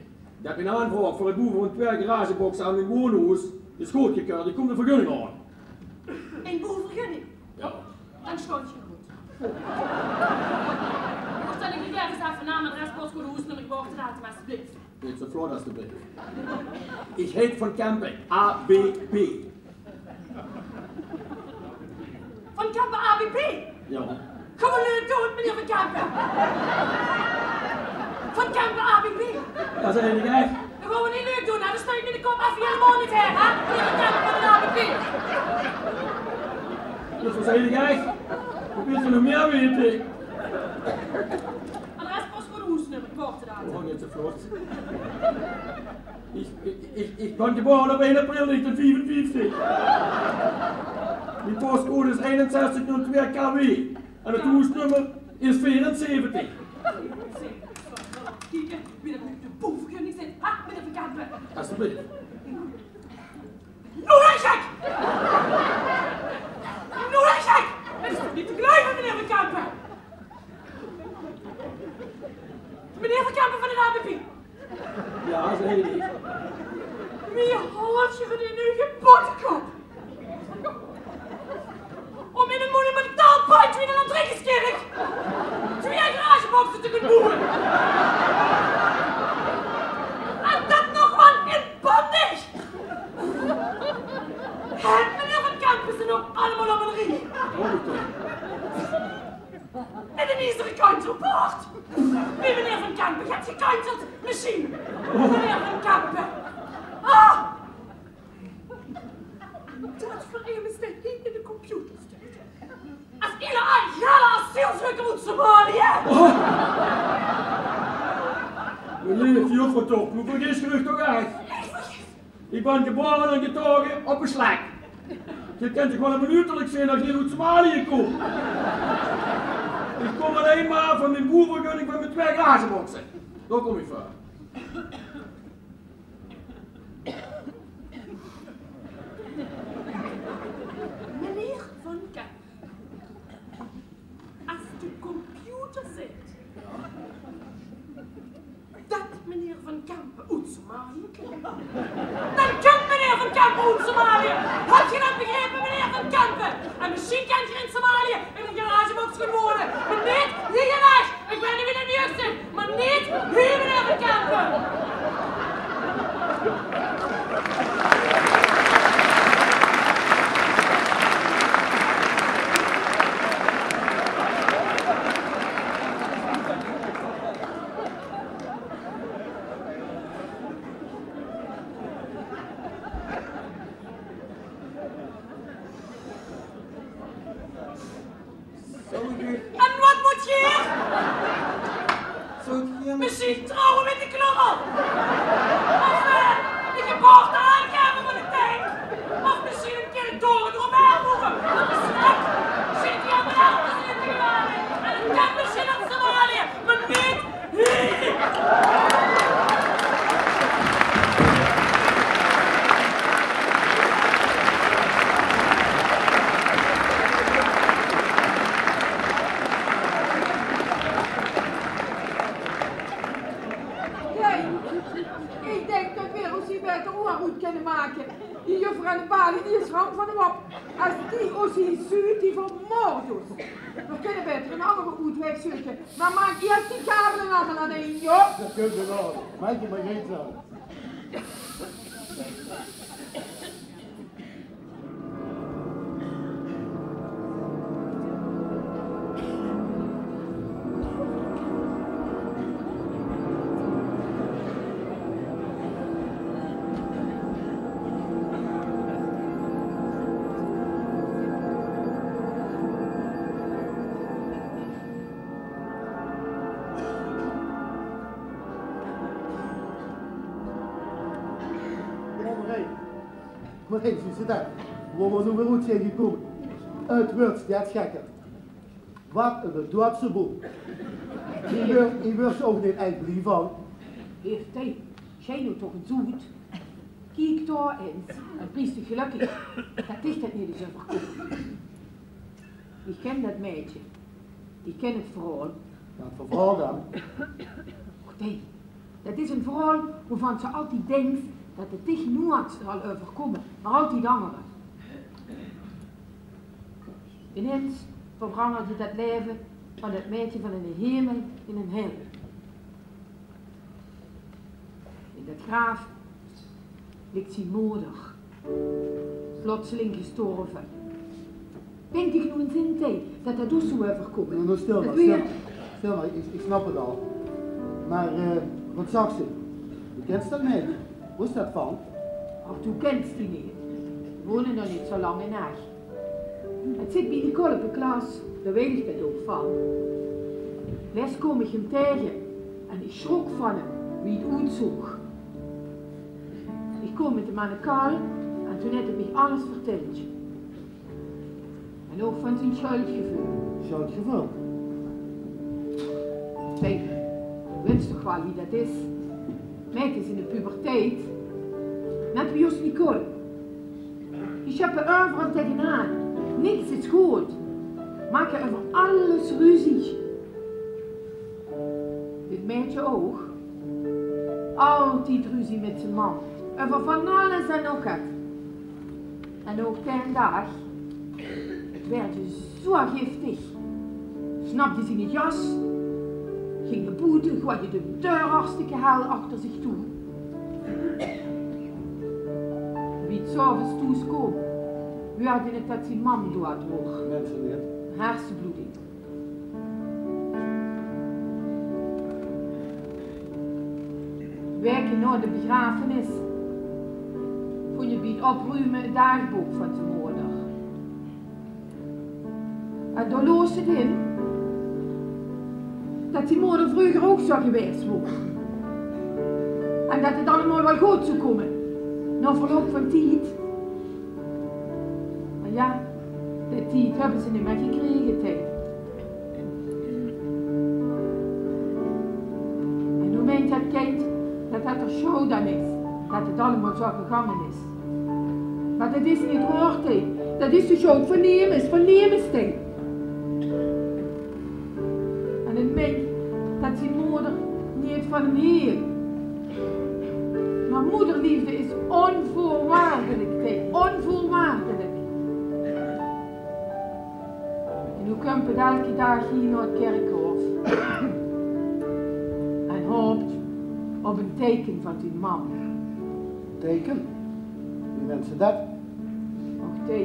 dat mien aanvraog veur 't boewe van twieë garagebokse aan mien woonhoes is goodgekeurd. Ich kóm de vergunning haole. Ein boevergunning? Jao. Dan sjteit geer good. Mót ich uch effe naam, adres, postcode, hoesnummer, geboortedatum, alsjeblieft? Neet zo vlot, alsjeblieft. Ich heet Van Kempen, A B P. Van Kempen, A B P? Jao. Gaon v'r leuk doon, meneer Van Kempen? Van Kempen, A B P. Jao, zèk ich ech. Dan gaon v'r neet leuk doon, hè? Dan sjteit miene kop effe hielemaol neet haer, hè? Meneer Van Kempen van de A B P. Jao, zèk ich ech. Waat wils se nog mieë weite? Adres, postcode, hoesnummer, geboortedatum. Oh, neet zo vlot. Ich, ich, ich, ich bön gebaore op ein april negentieën viefenvieftig. Mien postcode is einenzestig nul twee K W. En 't hoesnummer is veerenzeventig. Kiek, wie dat mit de boevergunning zit. Ha, meneer Van Kempen. Alsjeblieft. Noe is 't gek! Noe is 't gek! 't Is toch neet te geluive, meneer Van Kempen? Meneer Van Kempen van de A B P. Jao, zèk ich. Wie haolt geer 't in eur bottekop óm in ein monumentaal pandj wie de Andreaskirk twieë garagebokse te kónne boewe? En dat nog waal in Pandig! Höb meneer Van Kempen ze nog allemaol op ein riej? Mit ein iezere kantelpoort. Wie meneer Van Kempen haet gekanteld, mesjien. Meneer Van Kempen. Ah! Dat veur emes dae hie in de computer steit. Es illegale asielzeuker oet Somalië. Oh. Mien leef juffrouw toch, noe vergis geer uch toch ech. Ich bön gebaore en getaoge op ein slek. Geer kènt toch waal aan mien uterlik zeen det ich neet oet Somalië kóm. Ich kóm allein mer veur mien boervergunning veur mien twieë garageboxe. Dao kóm ich veur. Meneer Van Kempen, es de computer zaet det meneer Van Kempen oet Somalië kump, dan kump meneer Van Kempen oet Somalië. Höb geer det begrepe, meneer Van Kempen? En mesjien kènt geer in Somalië in ein garagebox gaon wone, mer neet hie in Ech. Ich bön neet wie de nuuegste, mer neet hie, meneer Van Kempen. Zouw ich u... En waat mót geer? Zouw ich u... Mesjien trouwe mit de Klungel? Of, eh, de geboorte aangaeve van de tank? Of mesjien ein kier de toren d'romhaer boewe? Mesjien geer aan de elf mesjien te geweldig. En ein tank mesjien oet Somalië. Mer neet hie! Jee, ich dink det veer ós hie baeter oet kinne make. Die juffrouw aan de balie, die is ram van de wap. Es die ós hie zuut, die vermoord ós. Veer kinne baeter ein anger oetwaeg zeuke. Mer maak ieës die kabele allemaol aan ein, jao? Det kump waal. Maak dich mer gein zörg. Mer hey, mer hey, zuus se det? Wo veer noe weer oet zeen gekómme. 't Wuuert steeds gekker. Waat ein doeadse boel. Hie wuuert, hie wuuert se ouch neet ech blie van. Hé, Thei, sjei noe toch ins oet. Kiek dao ins, en pries dich gelökkig det dich det neet is euverkómme. Ich kin det maedje. Ich kin 't verhaol. Waat veur verhaol dan? Och, Thei, det is ein verhaol wovan se altied dinks det 't dich noeats zal euverkómme, mer altied angere. Inins verangerde det laeve van det maedje van eine hemel in ein hel. In det graaf ligk zien moder, plotseling gestorve. Dink dich noe ins in, Thei, det det ós zoe euverkump. Noe, noe, stil mer, stil mer. Stil mer, ich, ich snap 't al. Mer, eh, waat zag ze? Doe kins det neet. Wo is det van? Ach, doe kins die neet. Die wone nog neet zoe lang in Ech. 't Zit bie Nicole op de klas, dao weit ich det ouch van. Lèts kóm ich 'm taenge en ich sjrok van 'm, wie 't oetzoog. Ich kóm mit 'm aan de kal en toen haet 'r mich alles vertèld. En ouch van zien sjöldgeveul. Sjöldgeveul? Kèk, doe weits toch waal wie det is. Maedjes in de puberteit, net wie ós Nicole. Die sjöppe euveral taengenaan. Niks is good. Make euver alles ruzie. Dit maedje ouch. Altied ruzie mit zien mam. Euver van alles en nog get. En ouch daen daag, 't waerdje zoe giftig. Snapde ziene jas, ging nao boete, goeaje de deur hartstikke hel achter zich toe. Wie 't 's aoves thoes koom, huuerdje 't det zien mam doead waor. Minse neet. Hersebloeding. Waeke nao de begrafenis vónj 't bie 't oprume 't daagbook van zien moder. En dao loos 't in det zien moder vreuger ouch zoe gewaes waor. En det 't allemaol waal good zou kómme, nao verloup van tied. En De tied höbbe ze neet mieë gekrege, Thei. En noe meint det kindj det det d'r sjood aan is det het allemaol zo gegange is. Mer det is neet waor, Thei. Det is de sjood van nemes, van nemes, Thei. En het meint det zien moder neet van häöm hilt. Mer moderleefde is ónveurwaardelik, Thei, ónveurwaardelik. En noe kump het elke daag hie nao het kirkhof en haopt op ein teike van dien mam. Teike? Wie meins se det? Och, Thei,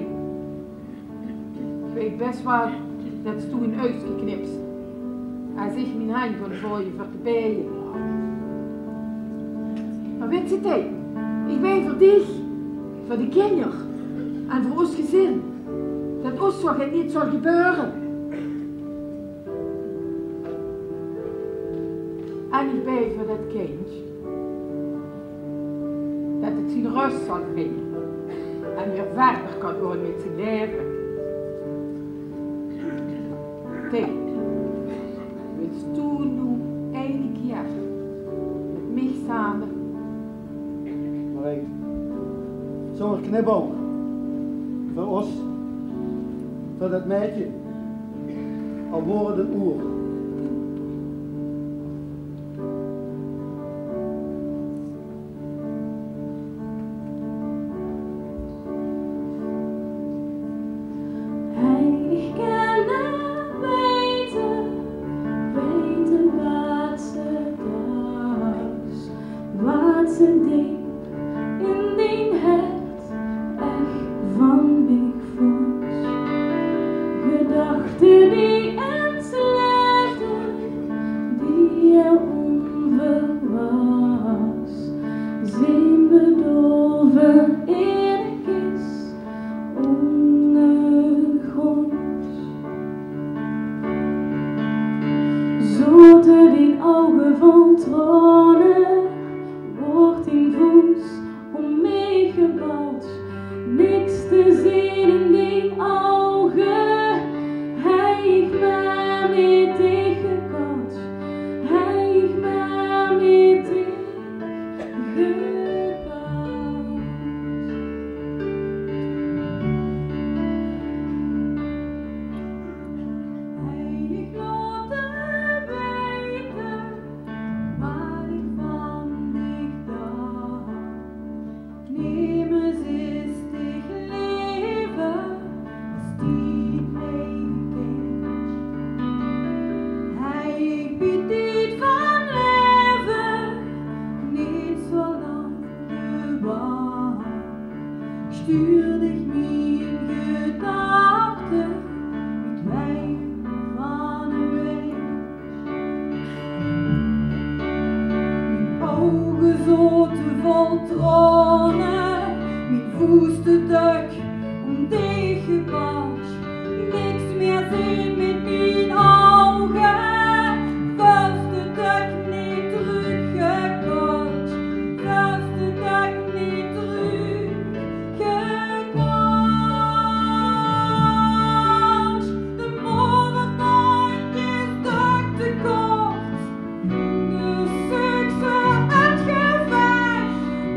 ich weit bès waal det se toen ein uigske knips es ich mien henj gaon vouwe veur te beje. Mer weits se, Thei, ich bej veur dich, veur de kinjer en veur ós gezin. Det ós zoget neet zal gebeure. En ich bej veur det kindj, det het zien rös zal vinje en weer wiejer kan gaon mit zien laeve. Thei, wils doe noe eine kieër mit mich same? Mer ich, zónger knipoug. Veur ós, veur det maedje. Al waor het ein oer. Hei, ich kin 't weite, weite waat se dachs, waat se deep in dien hert ech van mich vóns. Gedachte die ins leefde, die ónverwachs zien bedolve in ein kis óngergrónds. Zote dien ouge vol traone, woort dien voes óm mich gebald. Niks te zeen in dien ouge, hei ich mer mit dich gekald, hei ich mer mit dich gekald. Hei ich laote weite waat ich van dich dach. Nemes is dich leever es dien eige kindj. Hei ich bie dit van laeve neet zo lang gewacht. Stuur dich mien gedachte mit wiejer van ein week. Mien ouge zote vol traone, mien voeste dök óm dich gebald. Niks mieë zeen mit mien ouge, voeste dök neet trökgekald, voeste dök neet trök. Gekans. De moeverbandj is dök te kort. De sukse, het gevech.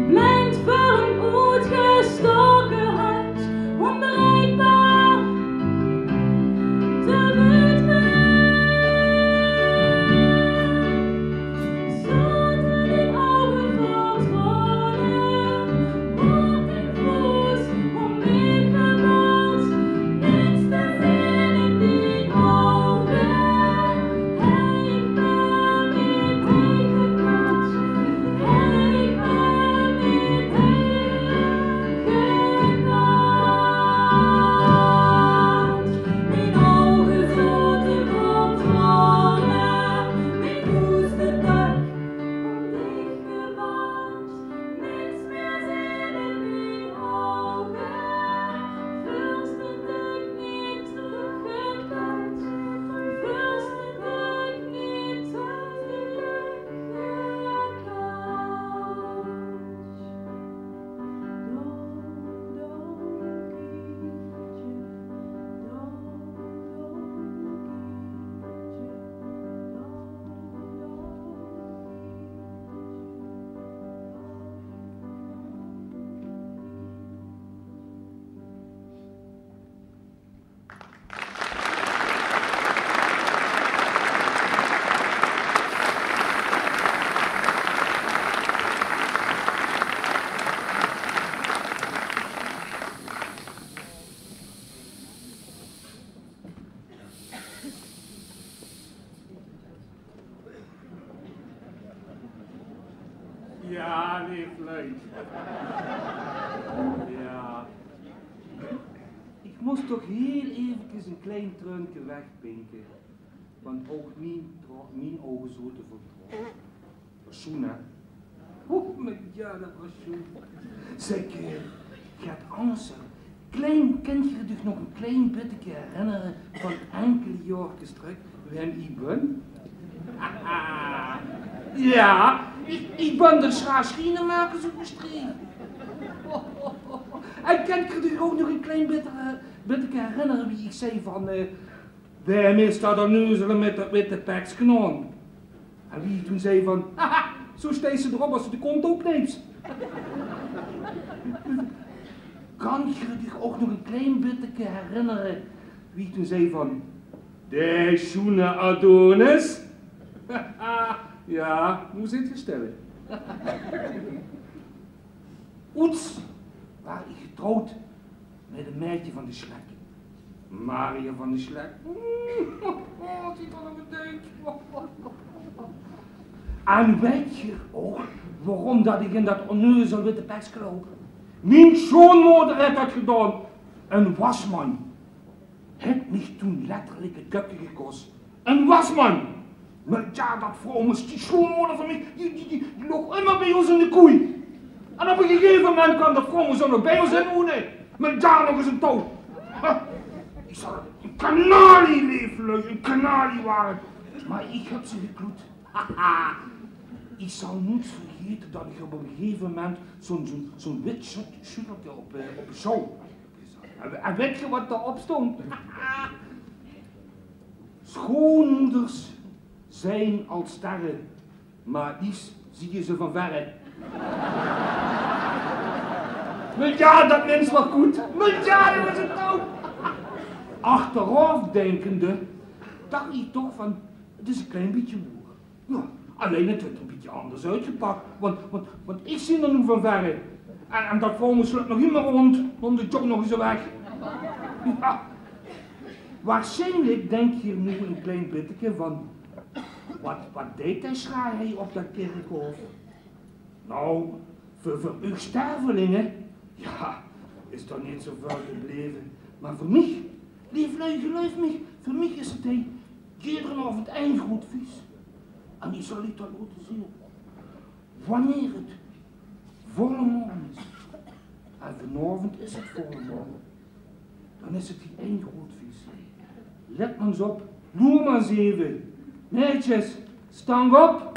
Blind veur ein oetgestaoke henj. Ja, leef luuj. Ja. Ich mós toch hiel efkes ein klein treunke wegpinke, want ouch mien tro-, mien ouge zote vol traone. Waas sjoen, hè? Oeh, mien, ja, det waas sjoen. Zèk, eh, Gert Andersen, klein, kènt geer uch nog ein klein bitteke herinnere van inkele jaorkes trök, wae ich bön? Ja, ich, ich bön d'r sjaaschienemaker oet Mestreech. En kènt geer uch ouch nog ein klein bitte-, bitteke herinnere wie ich zag van, eh, wae is det onneuzele mit det witte pekske aon? En wie ich toen zag van: "Haha, zo steis se d'rop es se de kónt openknijps." Kènt geer uch ouch nog ein klein bitteke herinnere wie ich toen zag van: "De sjoene Adonis"? Ja, noe zit geer stil. Oets waas ich getrouwd mit ein maedje van de Sjlek. Maria van de Sjlek. Oh, die van de dink. En wèt geer ouch waorom det ich in det onneuzel witte pekske loup? Mien sjoonmoder haet det gedaon. Ein wasman haet mich toen letterlik 't köpke gekos. Ein wasman! Mer ja, det vroumes, die sjoonmoder van mich, die, die, die, die loog ummer bie ós in de koei. En op ein gegaeve moment kwaam det vroumes ouch nog bie ós inwoene. Mer ja, nog ins ein touw. Ha, ich zal ein kanalie, leef luuj, ein kanalie waere. Mer ich höb ze gekloet. Haha. Ich zal noets vergaete det ich op ein gegaeve moment zo'n, zo'n, zo'n wit sjöt-, sjöttelke op, eh, op de sjouw En, en wèt geer waat dao-op stóng? Sjoonmoeders zeen es sterre, mer liefs zeen ze van verre. Mer ja, det mins waas good. Mer ja, det waas 't ouch. Achteraof denkende dach ich toch van, 't is ein klein bietje woer. Ja, allein 't haet 'r ein bietje anders oetgepak, want, want, want ich zeen 'r noe van verre. En, en det vroumes löp nog ummer rónd, nóm de jog nog ins weg. Ja. Waarsjienlik dink geer noe ein klein bitteke van: waat, waat deit dae sjraai hie op det kirkhof? Nou, veur, veur uch stervelinge, ja, is d'r neet zoväöl te beleve. Mer veur mich, leef luuj, geluif mich, veur mich is 't hie jedere aovend ein groot fies. En ich zal uch det laote zeen. Wanneer 't volle maon is, en vanaovend is 't volle maon, dan is 't hie ein groot fies. Let mer ins op, loer mer ins eve. Maedjes, stank op!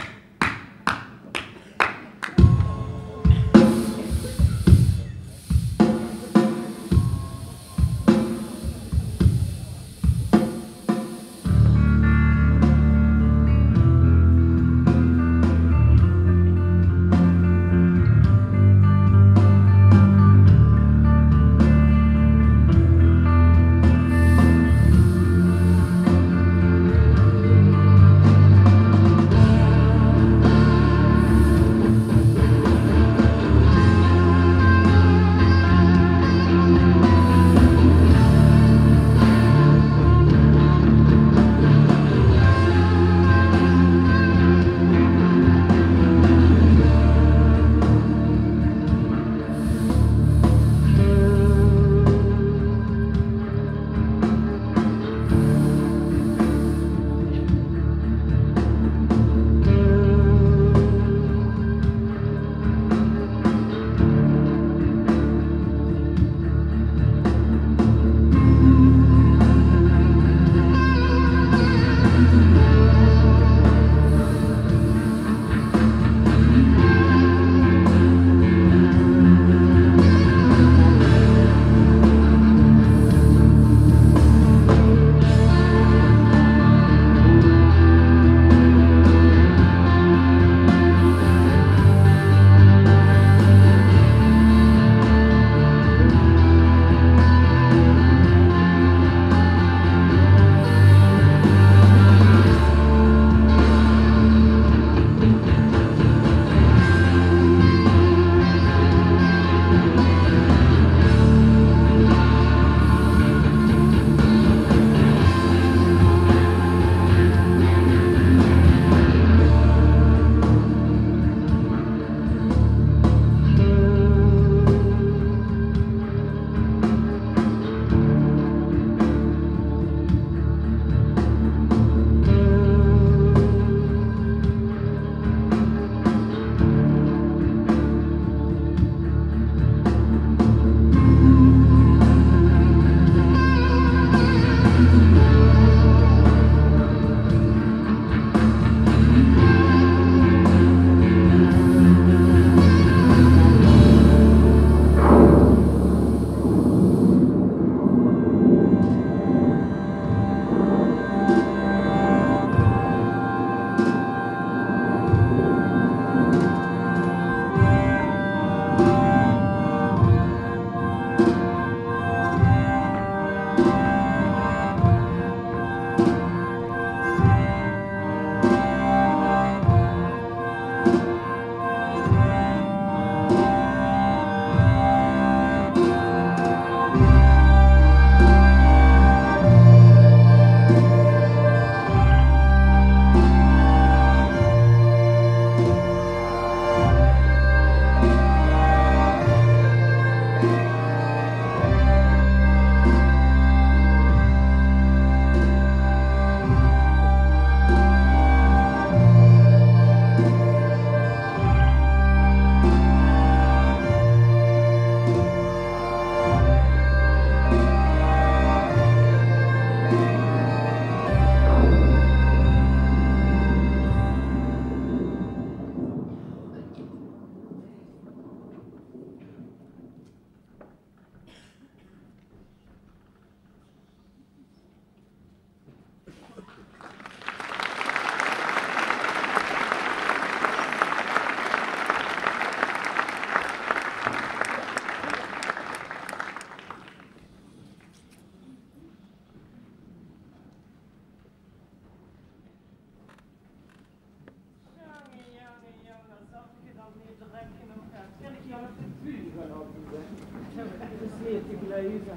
Te geluive.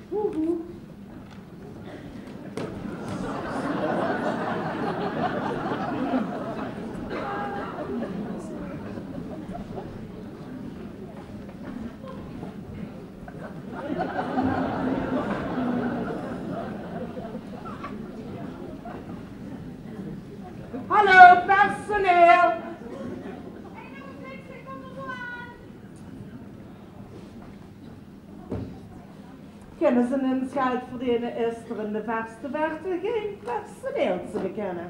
Woehoe. Hallo, personeel! Kinne ze ins geld verdene, is d'r in de verste verte gein personeel te bekinne.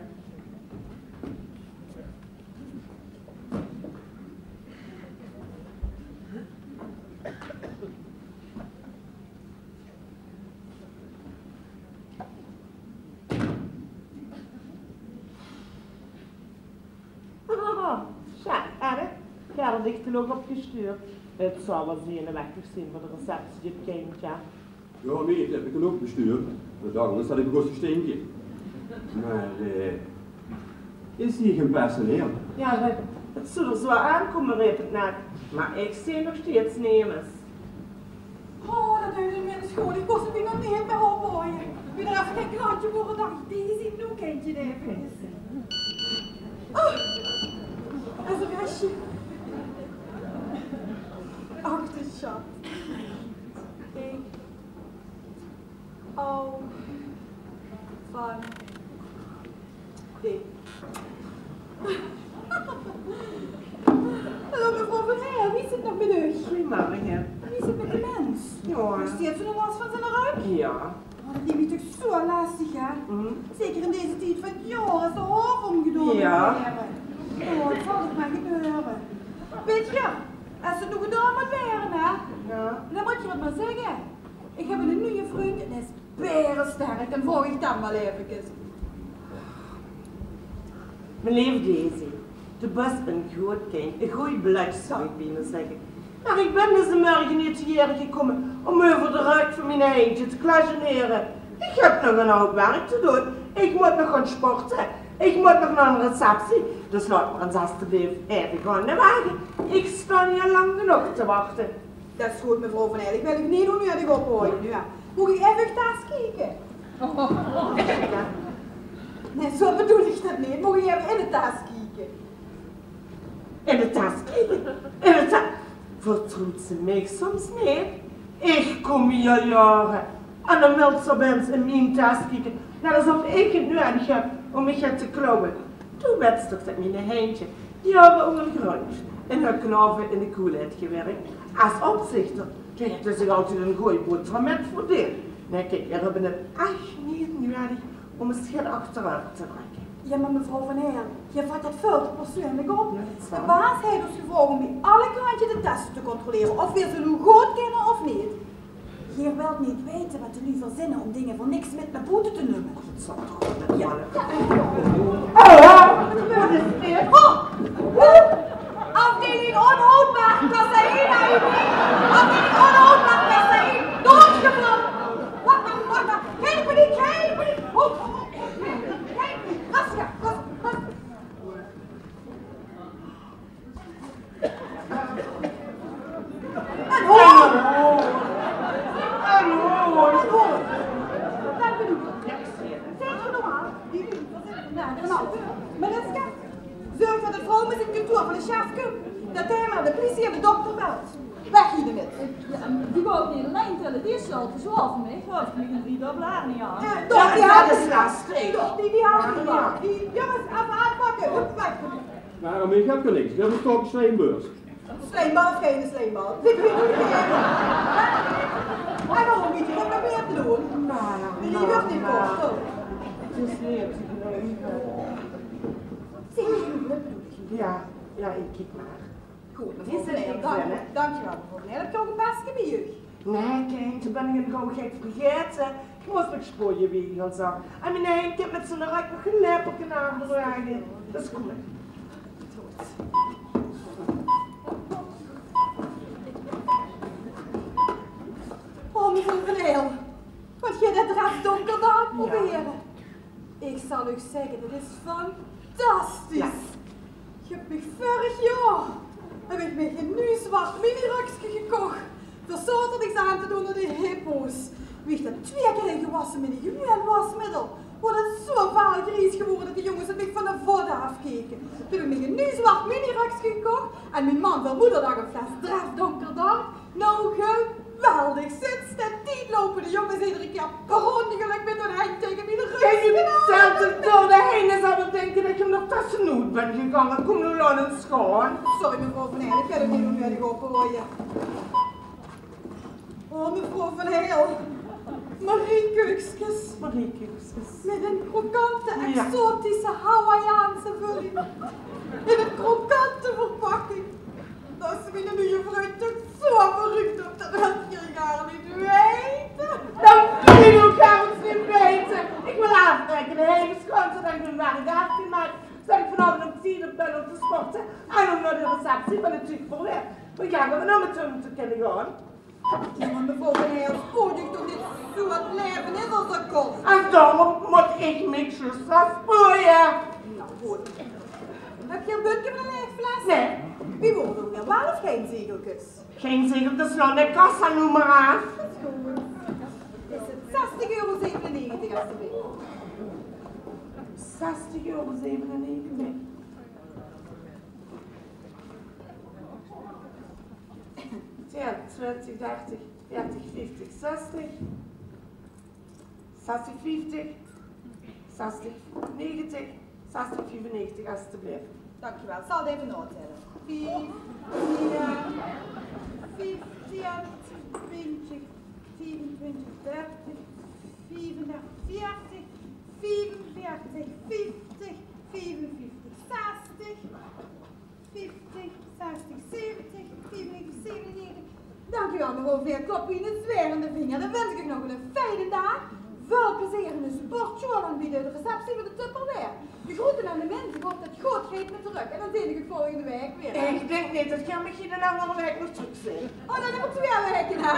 Haha, sjoen, Anne, geer hadt dich d'r ouch op gestuurd. 't Zal waal zeenewechtig zeen veur de receptie, dit kindje. Jao, nae, det höb ich dan ouch bestuurd. Mer dao, angers had ich begós te stinke. Mer, eh, is hie gein personeel? Jao, det, det zów d'r zo aankómme, reep 't net. Mer ich zeen nog steeds nemes. Oh, det deit 'm mins good. Ich kós 't ding nog neet mieë ophaoje. Wie d'r effe gein klantje waor, dach ich, die zeen noe kindje effe. Oh, det is ein restje. Ach, de sjat. Ich haw van dich. Hallo, mevrouw Van Heer, wie is 't nog mit uch? Goeiemorge. Wie is 't mit de mins? Jao. Haet 'r nog las van zien rök? Jao. Oh, det liek mich toch zo lastig, hè? Mhm. Zeker in deze tied van 't jaor, es de haove ómgedaon mót waere. Jao. Oh, 't zal toch mer gebeure. Wèt geer, es 't noe gedaon mót waere, hè? Jao. Dan mót geer 't mer zègke. Ich höb eine nuje vrundj en dae is bèresterk, dan vraog ich dan waal efkes. Mien leef Daisy, doe bös ein good kindj, ein gooj blödje, zal ich bienao zègke. Mer ich bön dezen mörge neet hieër gekómme óm euver de rök van mien Heintje te klajenere. Ich höb nog ein houp werk te doon. Ich mót nog gaon sporte. Ich mót nog nao ein receptie. Dus laot mich ins estebleef effe gaon aan de wage. Ich staon hie lang genóg te wachte. Det is good, mevrouw Van Eyck. Ich wil uch neet ónneudig ophaoje, jao. Maag ich effe in de tas kieke? Nae, zo bedoel ich det neet. Maag ich effe in de tas kieke? In de tas kieke? In de ta-, vertroewt ze mich soms neet? Ich kóm hie al jaore. En dan wilt ze opins in mien tas kieke. Net esof ich 't neudig höb óm mich get te klauwe. Doe wèts toch det mien Heintje, die höbbe ónger de grondj in Heukelhove in de koel haet gewirk. Es opzichter, dae haet zich altied ein gooj boterom mit verdeend. Nae, kiek, veer höbbe 't ech neet neudig óm ós get achteroet te trèkke. Jao, mer mevrouw Van Eyck, geer vat det väöl te persuuenlik op. Jao, det is waor. De baas haet ós gevraog óm bie alle klantje de tasse te controlere, of veer ze noe good kinne of neet. Geer wilt neet weite waat de luuj verzinne óm dinger veur niks mit nao boete te numme. Jao. Oh, waat is dit? Oh, oh. Afdeling onhoudbaar, kassa één, A E B. Afdeling onhoudbaar, kassa één. Doodgevallen. Wacht, wacht, wacht, wacht. Gein paniek, gein paniek. Oh, oh, oh. Gein paniek. Rustig, rustig, rustig. En hoor! En hoor! En hoor! Dank u. Zèt uch normaal. Jao, genau. Mariska, zörg det de vrouw mit 't kantoor van de chef kump. Det hae mer de pliesie en de dokter belt. Weg hie d'rmit. Jao, die wou ich neet allein tèlle, die is al te zwaor veur mich. Hoor, ich mich ein driedubbel hernia aan. Eh, doch, die haet 't. Det is lastig. Doch, die, die haet 't. Jao, jao. Die, jónges, effe aanpakke. Hup, weg. Mer ich höb niks. Ich höb ein stok slijmbal. Slijmbal of geine slijmbal? Ich weit 't neet. Hae wol ein bietje, waat nog mieë te doon. Noe, noe, die noe, waert neet noe. Kort. 't Is neet te geluive. Zèk, waat bedoel ich? Jao, jao, ich kiek mer. Good, mevrouw Van Eyck, dank, dank uch waal, mevrouw Van Eyck. Höb ich ouch ein beske bie uch? Nae, kindj, bön ich gauw gek vergaete. Ich mós mich sjpoeje, wie ich al zag. En mien Hein kump mit zien rök nog ein lepelke aandreuge. Dus kóm mer. Oh, mevrouw Van Eyck, waat geer det rad dónker dan probere. Ich zal uch zègke, dit is fantastisch. Jao. Ich höb mich vörig jaor, höb ich mich ein nuuj zwart minirökske gekoch. D'r zaoterdigs aan te doon nao de hippo's. Wie ich det twieë kier haw gewasse mit ein gewoon wasmiddel, waor det zoe vaal gries gewore det de jónges het mich van de vot aafkeke. Toen höb ich mich ein nuuj zwart minirökske gekoch en mien man veur moederdag ein fles Dreft Donker Dark. Nou, geweldig. Sinds daen tied loupe de jónges eder kier per óngelök mit hun henj taenge mien rögke. Kijk, nu zelfs de deur de heen is aan het denken dat je nog tussenuit bent gegaan. Kom nu, laat eens gaan. Sorry, mevrouw Van Heel, ich höb 't neet ónnuuedig opgehaoje. Oh, mevrouw Van Heel. Mariekeukskes. Mariekeukskes. Mit ein krokante, exotische Hawaïaanse vulling. In ein krokante verpakking. Dao is miene nuje vrundj toch zoe verrukt op, det wilt geer gaar neet weite. Det wil ich ouch gaar neet weite. Ich wil aafraekene. Hè, sjoon, zoe det ich mien werk aafgemaak. Zoe det ich vanaovend op tied op bön óm te sporte en óm nao de receptie van het Zuidpoorwerk. Mer jao, det v'r noe mit z'n te kinne gaon. Jao, mer mevrouw Van Heel, spooj uch toch neet zoe, het laeve is al zoe kort. En daoróm mót ich mich zjus waal spoeje. Nou, good. Höb geer ein bökske mit ein laeg fles? Nae. Wie waor 't ouch weer? Waal of gein zegelkes? Gein zegelkes, nou, de kassa noe mer aaf. Det is good. Is het zestig euro zevenennegentig, alstublieft. Zestig euro zevenennegentig. Tien, twintig, dertig, veertig, vieftig, zestig. Zestig, vieftig, zestig, negentig, zestig, viefennegentig, alstublieft. Dank u wel. Zal het even noteren. Vief, tien, vieftien, twintig, zevenentwintig, dertig, vierendertig, veertig, vierenveertig, vieftig, vierenvieftig, zestig. Vieftig, zestig, zeventig, zevenennegentig, zevenennegentig. Dank u wel, mevrouw Veer. Klop u in de zwerende vinger. Dan wens ik u nog een fijne dag. Veel plezeer in de sportschool en bij de receptie van de Tupperware. De groeten aan de mensen. Ik hoop dat het goed gaat met de rug. En dan zie ik u volgende week weer, hè? Ich dink neet det geer mich in ein anger waek nog trök zeet. Oh, dan höbbe v'r twieë waeke, hè?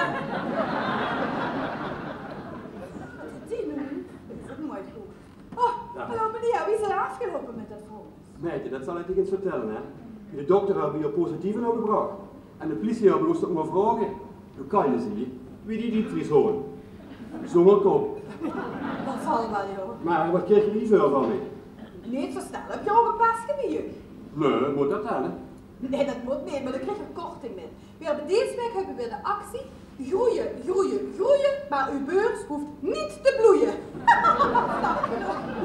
Die noe. Det is mooi goed. Oh, hallo meneer. Wie is het afgelopen met dat vonnis? Meidje, det zal ich dich ins vertelle, hè. De dokter haet bie ós positief oetgebrach. En de pliesie haet bie ós nog mer vraoge: "Wie kan je zien? Wie die diepvrieshoorn. Zónger kop." Det zal waal, joh. Mer waat kriegt geer hie veur van mich? Neet zoe snel. Höb geer ouch ein peske bie uch? Nae, mót det dan, hè? Nae, det mót neet, mer dan kriegt geer korting mit. Weer, deze waek höbbe weer de actie: groeien, groeien, groeien, maar uw beurs hoeft niet te bloeien.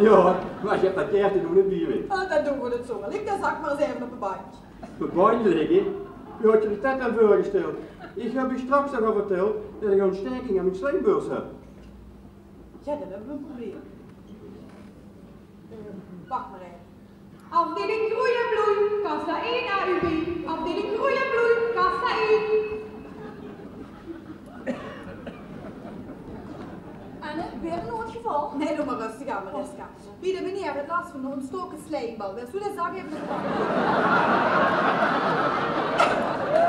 Jao, mer ich höb det kaertje nog neet bie mich. Ah, dan doon v'r het zoe waal. Lik de zak mer ins effe op de bank. Op de bank ligke? Wie haet geer uch det dan veurgesteld? Ich höb uch straks al verteld det ich ein óntstaeking aan mien slijmbeurs höb. Jao, dan höbbe v'r ein probleem. Eh, wach mer effe. Afdeling groei en bloei, kassa één A U B. Afdeling groei en bloei, kassa één. En, eh, weer ein noodgeval? Nae, doe mer rustig aan, Mariska. Wie de meneer haet last van ein óntstaoke slijmbal. Wils doe de zak effe in de bank?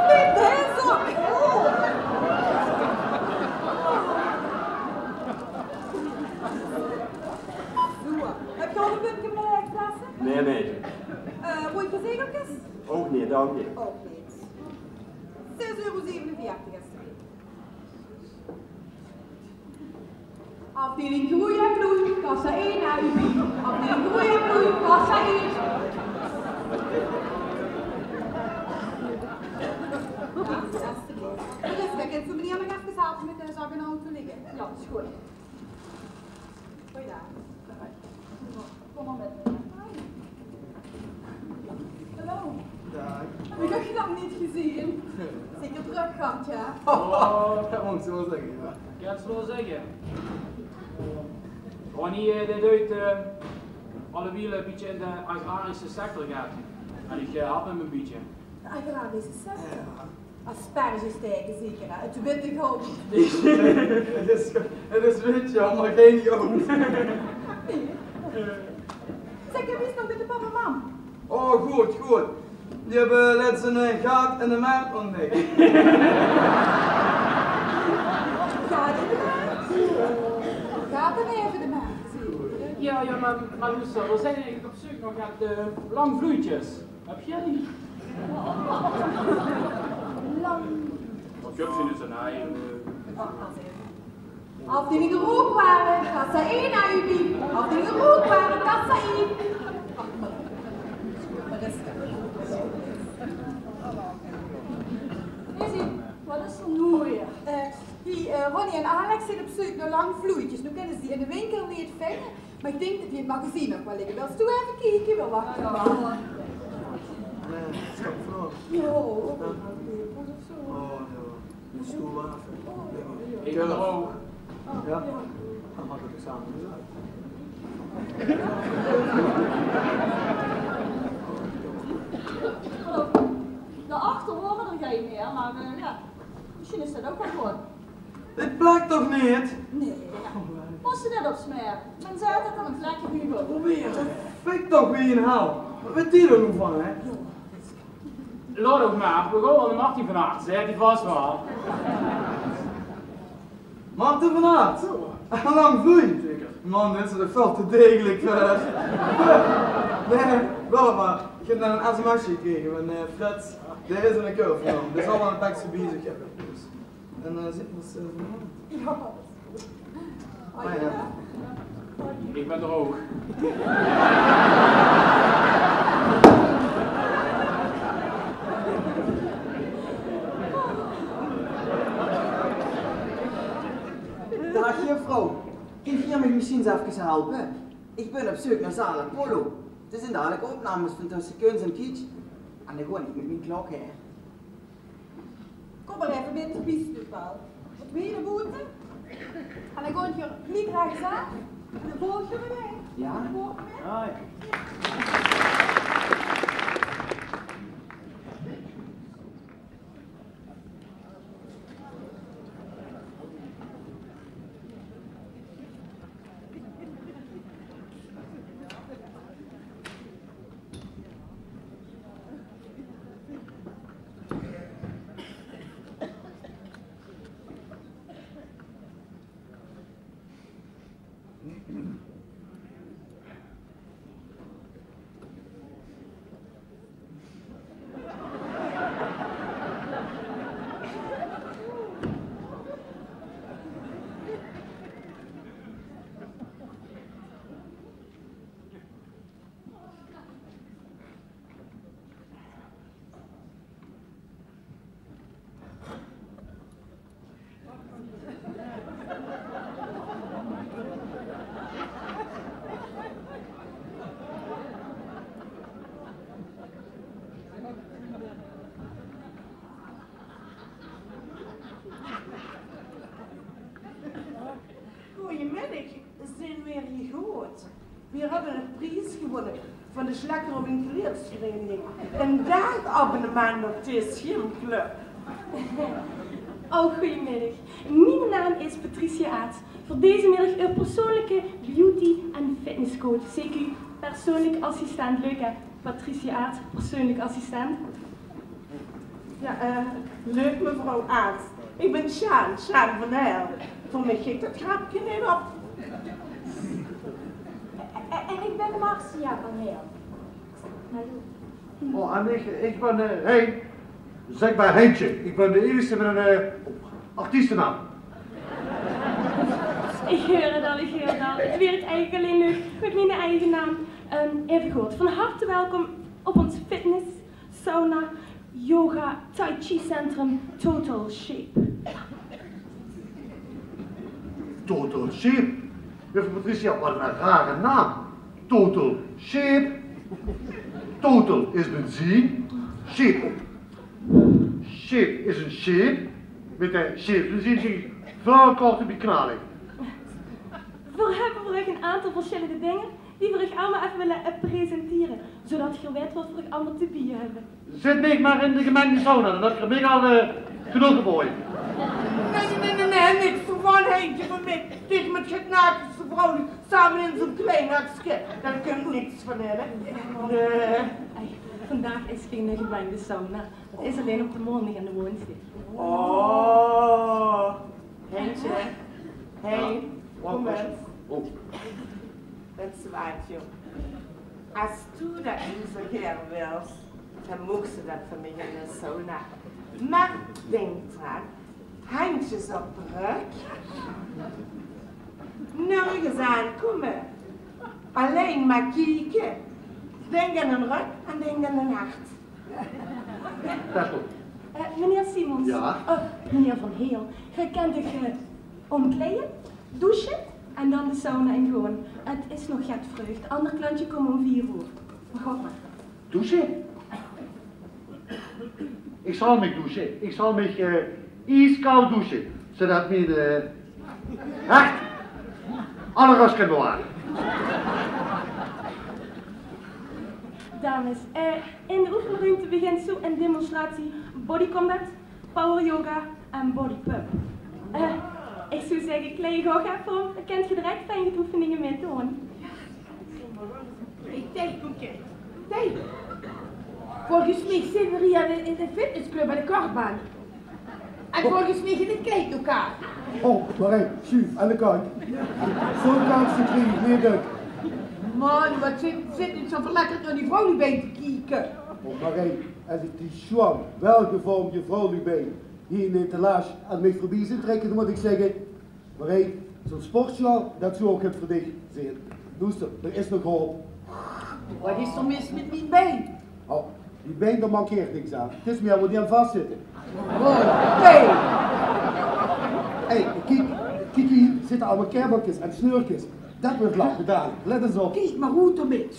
Dit is zo. Zo. Höb geer al ein bökske mit ein laeg fles? Nae, nae. Eh, mót ich zegelkes? Ouch neet, dank dich. Ouch neet. Zes euro zevenenveertig, alstublieft. Afdeling groei en bloei, kassa één A U B. Afdeling groei en bloei, kassa één. Jao, alstublieft. Mariska, kins doe meneer nog effe helpe mit de zak in de auto lègke? Jao, is good. Goeiedaag. Kom mer mit. Hallo. Daag. Höb ich uch lang neet gezeen. Zeker drök gehad, jao? Oh, det mót ich zoe zègke, jao. Ich kan het zoe zègke. Ronnie, eh, dae deit, eh, allewiel ein bietje in de agrarische sector gaon. En ich, eh, help 'm ein bietje. De agrarische sector? Jao. Aspergestaeke zeker, hè? Het witte goud. Het is, het is wit, jao, mer gein goud. Nae. Zèk, wie is 't nog mit de pap en mam? Oh, good, good. Die höbbe lèts ein, eh, gaat in de mert óntdèk. Gaat in de mert? Gaat in de mert. Jao, jao, mer, mer loester, v'r zeen eigelik op zeuk nao get, eh, lang vloeitjes. Höb geer die? Lang. Of die gerook ware, kassa ein, Ajubi. Of die gerook ware, kassa ein. Is ie, wat is d'r noe weer? Eh, die, eh, Ronnie en Alex zeen op zeuk nao lang vloeitjes. Noe kinne ze die in de winkel neet vinje, mer ich dink det die in 't magazien nog waal ligke. Wils doe effe kieke? Veer wachte waal. Jao, ouch nog. Ich ouch. Jao, dan maak ich 't same. Dao achter hore d'r gein mee, mer, eh, jao, mesjien is det ouch waal good. Dit plek toch neet? Nae. Mós se det opsmere? Men zaet det 't ein plekje huur. Probeer. Fik toch wie ein hel. Wat weit die d'r noe van, hè? Laot ouch mer, veer gaon waal nao Martie van Aert, zaet die vas waal. Marten van Aert? Lang vloei. Man, dit is toch väöl te degelik veur. Nae, waat mer. Ich höb net ein sms'je gekrege van, eh, Frits. Dao is ein curve van. Dao zal waal ein tekske bie zeen. En, eh, zit mer, eh, van, jao. Ah, jao. Ich bön d'r ouch. Daag juffrouw, kint geer mich mesjien ins efkes helpe? Ich bön op zeuk nao zaal Apollo. D'r zeen dalik opnames van Tussen Kunst en Kitsch. En dan gaon ich mit mien klok haer. Kóm mer effe mit, wis doe 't waal. Wat wille boete? En dan gaon geer gliek rechtsaaf. En dan volg geer mich. Jao? Volg mich. Jao, jao. Goojemiddig, zeen veer hie good? Veer höbbe de pries gewónne van de Sjlekker Winkeliersvereniging. Ein daagabonnement op dees gymclub. Oh, goojemiddig. Miene naam is Patricia Aarts. Veur deze middig eur persoonlijke beauty- en fitnesscoach, C Q, persoonlijk assistent. Leuk, hè? Patricia Aarts, persoonlijk assistent. Jao, eh, leuk, mevrouw Aarts. Ich bön Sjaan, Sjaan van Heil. Veur mich geit det grepke neet op. En, en ich bön Marcia van Heil. Hallo. Oh, en ich, ich bön, eh, Hein. Zèk mer Heintje. Ich bön de ierste mit ein, eh, artiestenaam. Ich heur 't al, ich heur 't al. 't Wirk eigelik allein leuk mit miene eige naam. Ehm, effe kort. Van harte welkom op ós fitness, sauna, yoga, tai chi centrum Total Shape. Total Shape? Juffrouw Patricia, wat ein rare naam. Total Shape. Total is benzine. Shape. Shape is ein shape. Mit de shape benzine zeen ich väöl korter bie Knaling. Veer höbbe veur uch ein aantal versjillende dinger die veer uch allemaol effe wille, eh, presentere, zoedat geer weit wat veer uch allemaol te beje höbbe. Zèt mich mer in de gemengde sauna, dan höb geer mich al, eh, genóg geboje. Nae, nae, nae, nae, niks d'rvan, Heintje, van mich. Dich mit get naakte vrouwluuj same in zoe'n klein hökske. Dao kump niks van, hè? Nae. Hey, vandaag is gein gemengde sauna. Det is allein op de maondig en de woonsdig. Oh, Heintje. Hey, kóm ins. Wèts se waat, jóng? Es doe det noe zoe gaer wils, dan moogs se det van mich in de sauna. Mer dink d'raan, Hendjes op de rök. Nörges aankómme. Allein mer kieke. Dink aan d'n rök en dink aan d'n hert. Tessel. Eh, meneer Simons. Ja? Oh, meneer Van Heel. Geer kènt uch, eh, ómkleie, douche en dan de sauna ingoon. 't Is nog get vreug. De anger klantje kómme óm veer oer. Mer gaot mer. Douche? Ich zal mich douche. Ich zal mich, eh, ieskald douche. Zodat mien, eh, hert alle rös kan beware. Dames, eh, in de oefenruumte begint zoe ein demonstratie body combat, power yoga en body pump. Eh, ich zou zègke, kleid uch effe óm, dan kènt geer direk fijn get oefeninge mit doon. Hey, Thei, kóm kieke. Thei. Volges mich zeen v'r hie in, in de fitnessclub aan de kartbaan. En volges mich in 't kleidlokaal. Oh, Marij, sjuuf aan de kantj. Zoe'n kans krieg ich neet, dök. Man, waat zit, zit ich zoe verlekkerd nao die vrouwluuj te kieke. Oh, Marij, es ich die sjoean, welgevormde vrouwluuj hie in de etalage aan mich veurbie zeen trekke, dan mót ich zègke: Marij, zoe'n sportsjaol, dat zou ouch get veur dich zeen. Loester, d'r is nog haop. Waat is d'r mis mit mien bein? Oh, die bein, dao mankeert niks aan. 't Is mieë wo die aan vaszitte. Oh, Thei. Hey, kiek, kiek, hie zitte allemaol kaebelkes en sneurkes. Dat wuuert lache dalik. Let ins op. Kiek mer good d'rmit.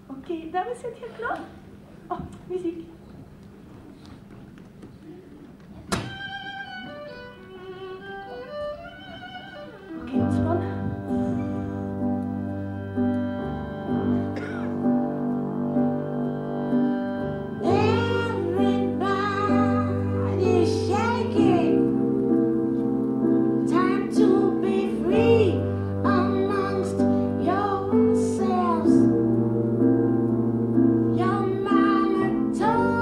Oké, dames, zeet geer klaor? Oh, meziek. Oké, óntspan. Everybody shaking. Time to be free amongst yourselves. Your mama told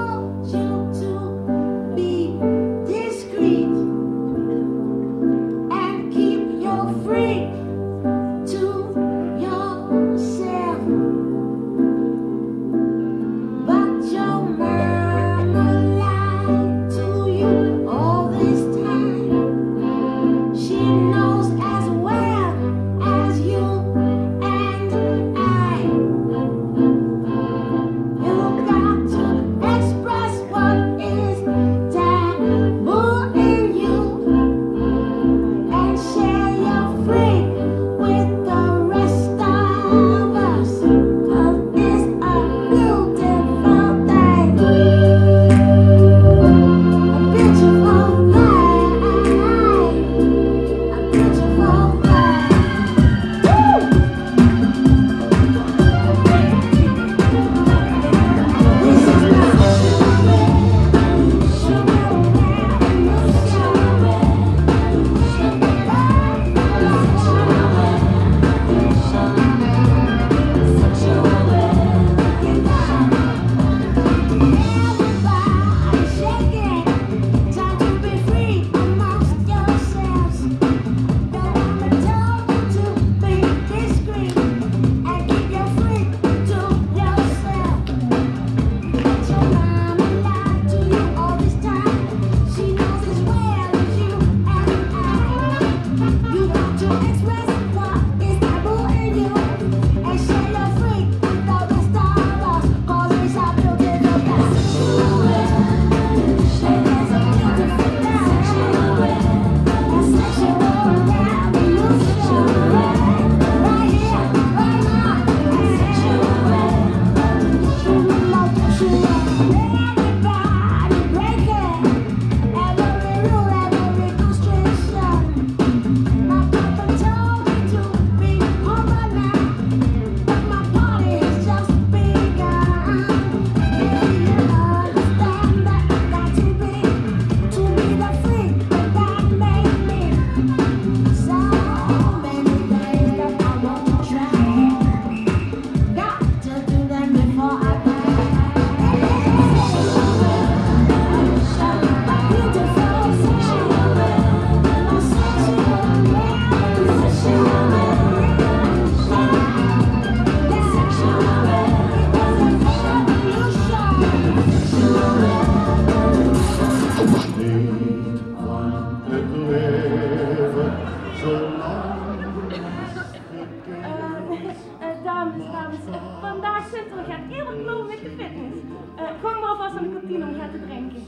Dames, eh, vandaag zeen v'r get eerder klaor mit de fitness. Eh, gank mer alvas nao de kantien óm get te drinke.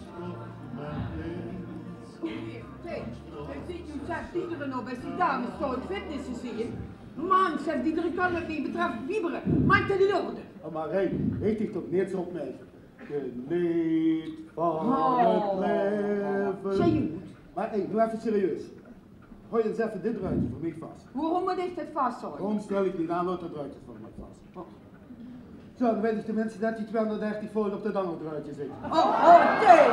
Hey, hey, zit je zelf iedereen op als die dames zo aan het fitnessen zien? Man, zegt Diederik, kan het niet, betreft wieberen. Maak het in orde. Oh, maar hey, richt dich toch neet zo op mich. Geneet van het leven. Zeg je goed. Maar hey, doe effe serieus. Hoi ins effe dit druidje veur mich vas. Waorom mót ich det vashaoje? Waorom stel ich neet aan det druidje veur mich vas? Oh. Zo, dan weit ich tenminste det die twieëhóngerddertig volt op det anger druidje zit. Oh, oh, Thei!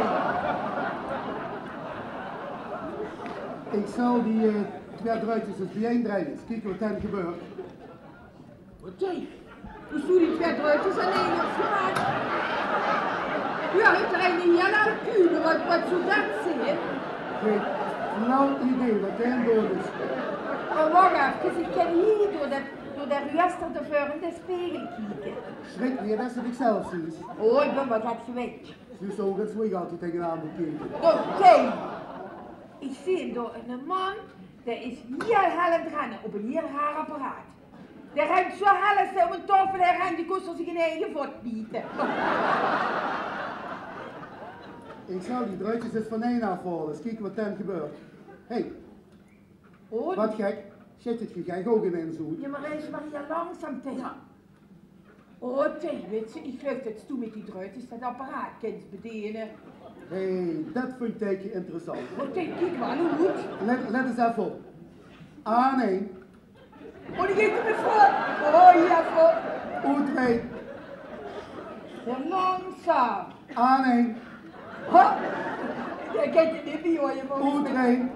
Ich zal die eh, twee druidjes ins biejein drejje. Ins kieke waat dan gebeurt. Wat zei? Doe zoe die twee druidjes aan ein gemaak. Ja, haet d'r ein ein hiel aal kuule, wat, wat zoe dat zeen? Gein flauw idee wat dae aan 't doon is. Oh, wach efkes, ich kin hie door dat, door dat ruuester de veur in de spegel kieke. Sjrik neet es se dich zelf zuus. Oh, ich bön waal get gewend. Zuus se ouch ins wie ich altied taenge aan mót kieke? Oké. Ich zeen door eine man, dae is hiel hel aan 't renne op ein hiel raar apparaat. Dae rent zo hel es dae op ein taofel haer rent, dae kós zich in eige vot biete. Ich zal die druidjes ins van ein aafhaole, ins kieke wat dan gebeurt. Hey, wat gek. Zit 't gegek ouch in ein zoet? Ja, mer hae is mer hiel langzaam, Thei. Ja. Oh, Thei, wits se, ich geluif det doe mit die druidjes det apparaat kins bediene. Hey, det vinj ich interessant. Oh, Thei, kiek mer, noe good. Let, let ins effe op. Aan ein. Oh, die geit d'r mit veur. Oh, ja, veur. Oet ein. Hiel langzaam. Aan ein. Ho. Dae geit d'r neet bie, huur, je. Oet ein.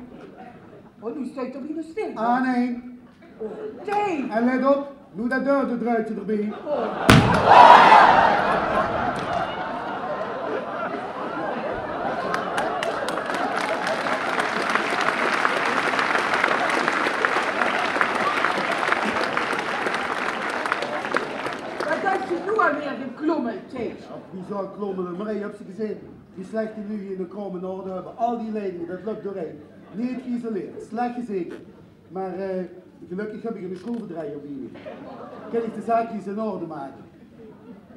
Oh, noe steit 'r bie de stil. Aan ein. Oh, Thei. En let op, noe det derde druidje d'rbie. Oh. Wat is d'r noe alweer geklommeld, Thei? Ja, wie zal klommele? Marie, höbs se gezeen wie slech die luuj hie de kraom in orde höbbe? Al die leidinge, det löp door ein. Neet geïsoleerd, slech gezekerd. Mer eh, gelökkig höb ich eine sjroevedrejer bie mich. Kin ich de zaak ins in orde make.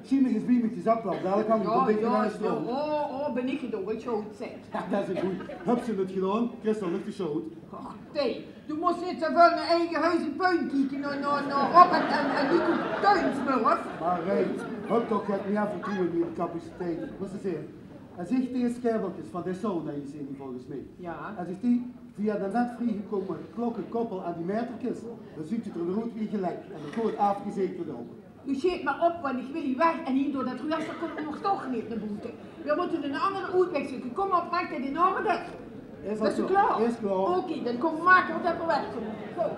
Sjien mich ins bie mit die zaklamp, dalik hang ich ein bietje aan de stroum. Oh, oh, bön ich 't ouch, waat sjoot, zèk. Ja, det is good. Höbs se 't gedaon? Kriss se nog de sjoot. Och, Thei, doe mós neet zoväöl nao eige hoes en tuin kieke, nao, nao, nao Rob en, en, en Nico Tuinsmurf. Mer hey, höb toch get mieë vertroewe in mien capaciteite. Mós se zeen. Es ich die skevelkes van de sauna hie zeen, volges mich. Ja. Es ich die via de net vriegekómme klokkekoppel aan die maeterkes, dan zuut 't d'r weer oet wie gelek. En det good aafgezekerd ouch. Doe sjeet mer op, want ich wil hie weg en hie door det ruuester kómme v'r toch neet nao boete. Veer mótte eine angere oetweg zeuke. Kóm op, maak det in orde. Is det zo? Is klaor. Oké, dan kóm, make v'r det v'r wegkómme. Zo.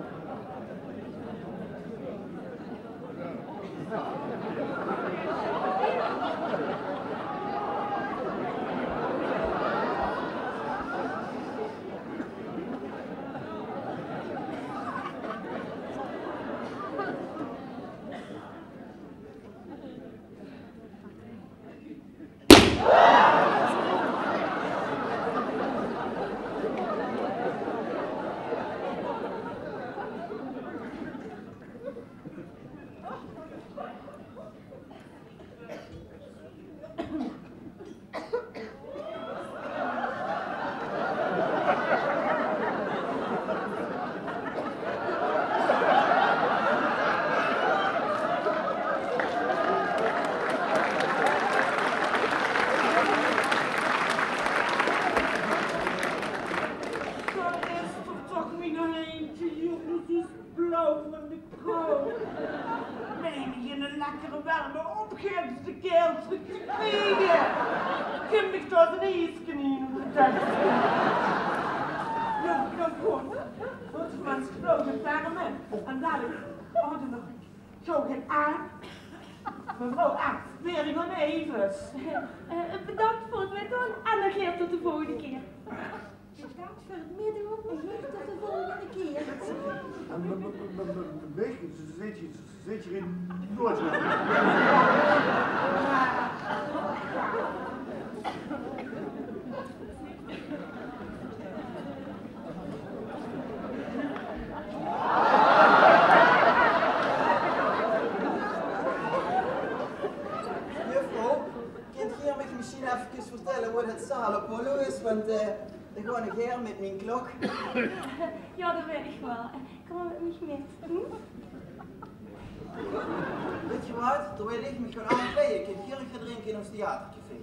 Dao is 'r toch, mien Heintje, jónges, is blauw van de Zo. Mien ich ein lekkere werme opgehitste kael te kriege. Kin ich toch ein ieske hie op de desk? Noe, noe good. Mót ich mer ins vlug de werme. En dalik, oh, dan nog zo get aan. Mevrouw Aert, weer gewoon efkes. Eh, bedank veur 't mitdoon en dan gaer tot de volgende kier. Bedank veur 't mitdoon en graag tot de volgende kier. En me, me, me, me, me, me, zit je, zit je in Noord? Wo det zaal op hol is, want eh, dan gaon ich hie mit mien klok. Jao, det weit ich waal. Kóm mer mit mich mit. Hm? Weit geer waat? Terwiel ich mich gaon aankleie, kint geer get drinke in ós theatercafé.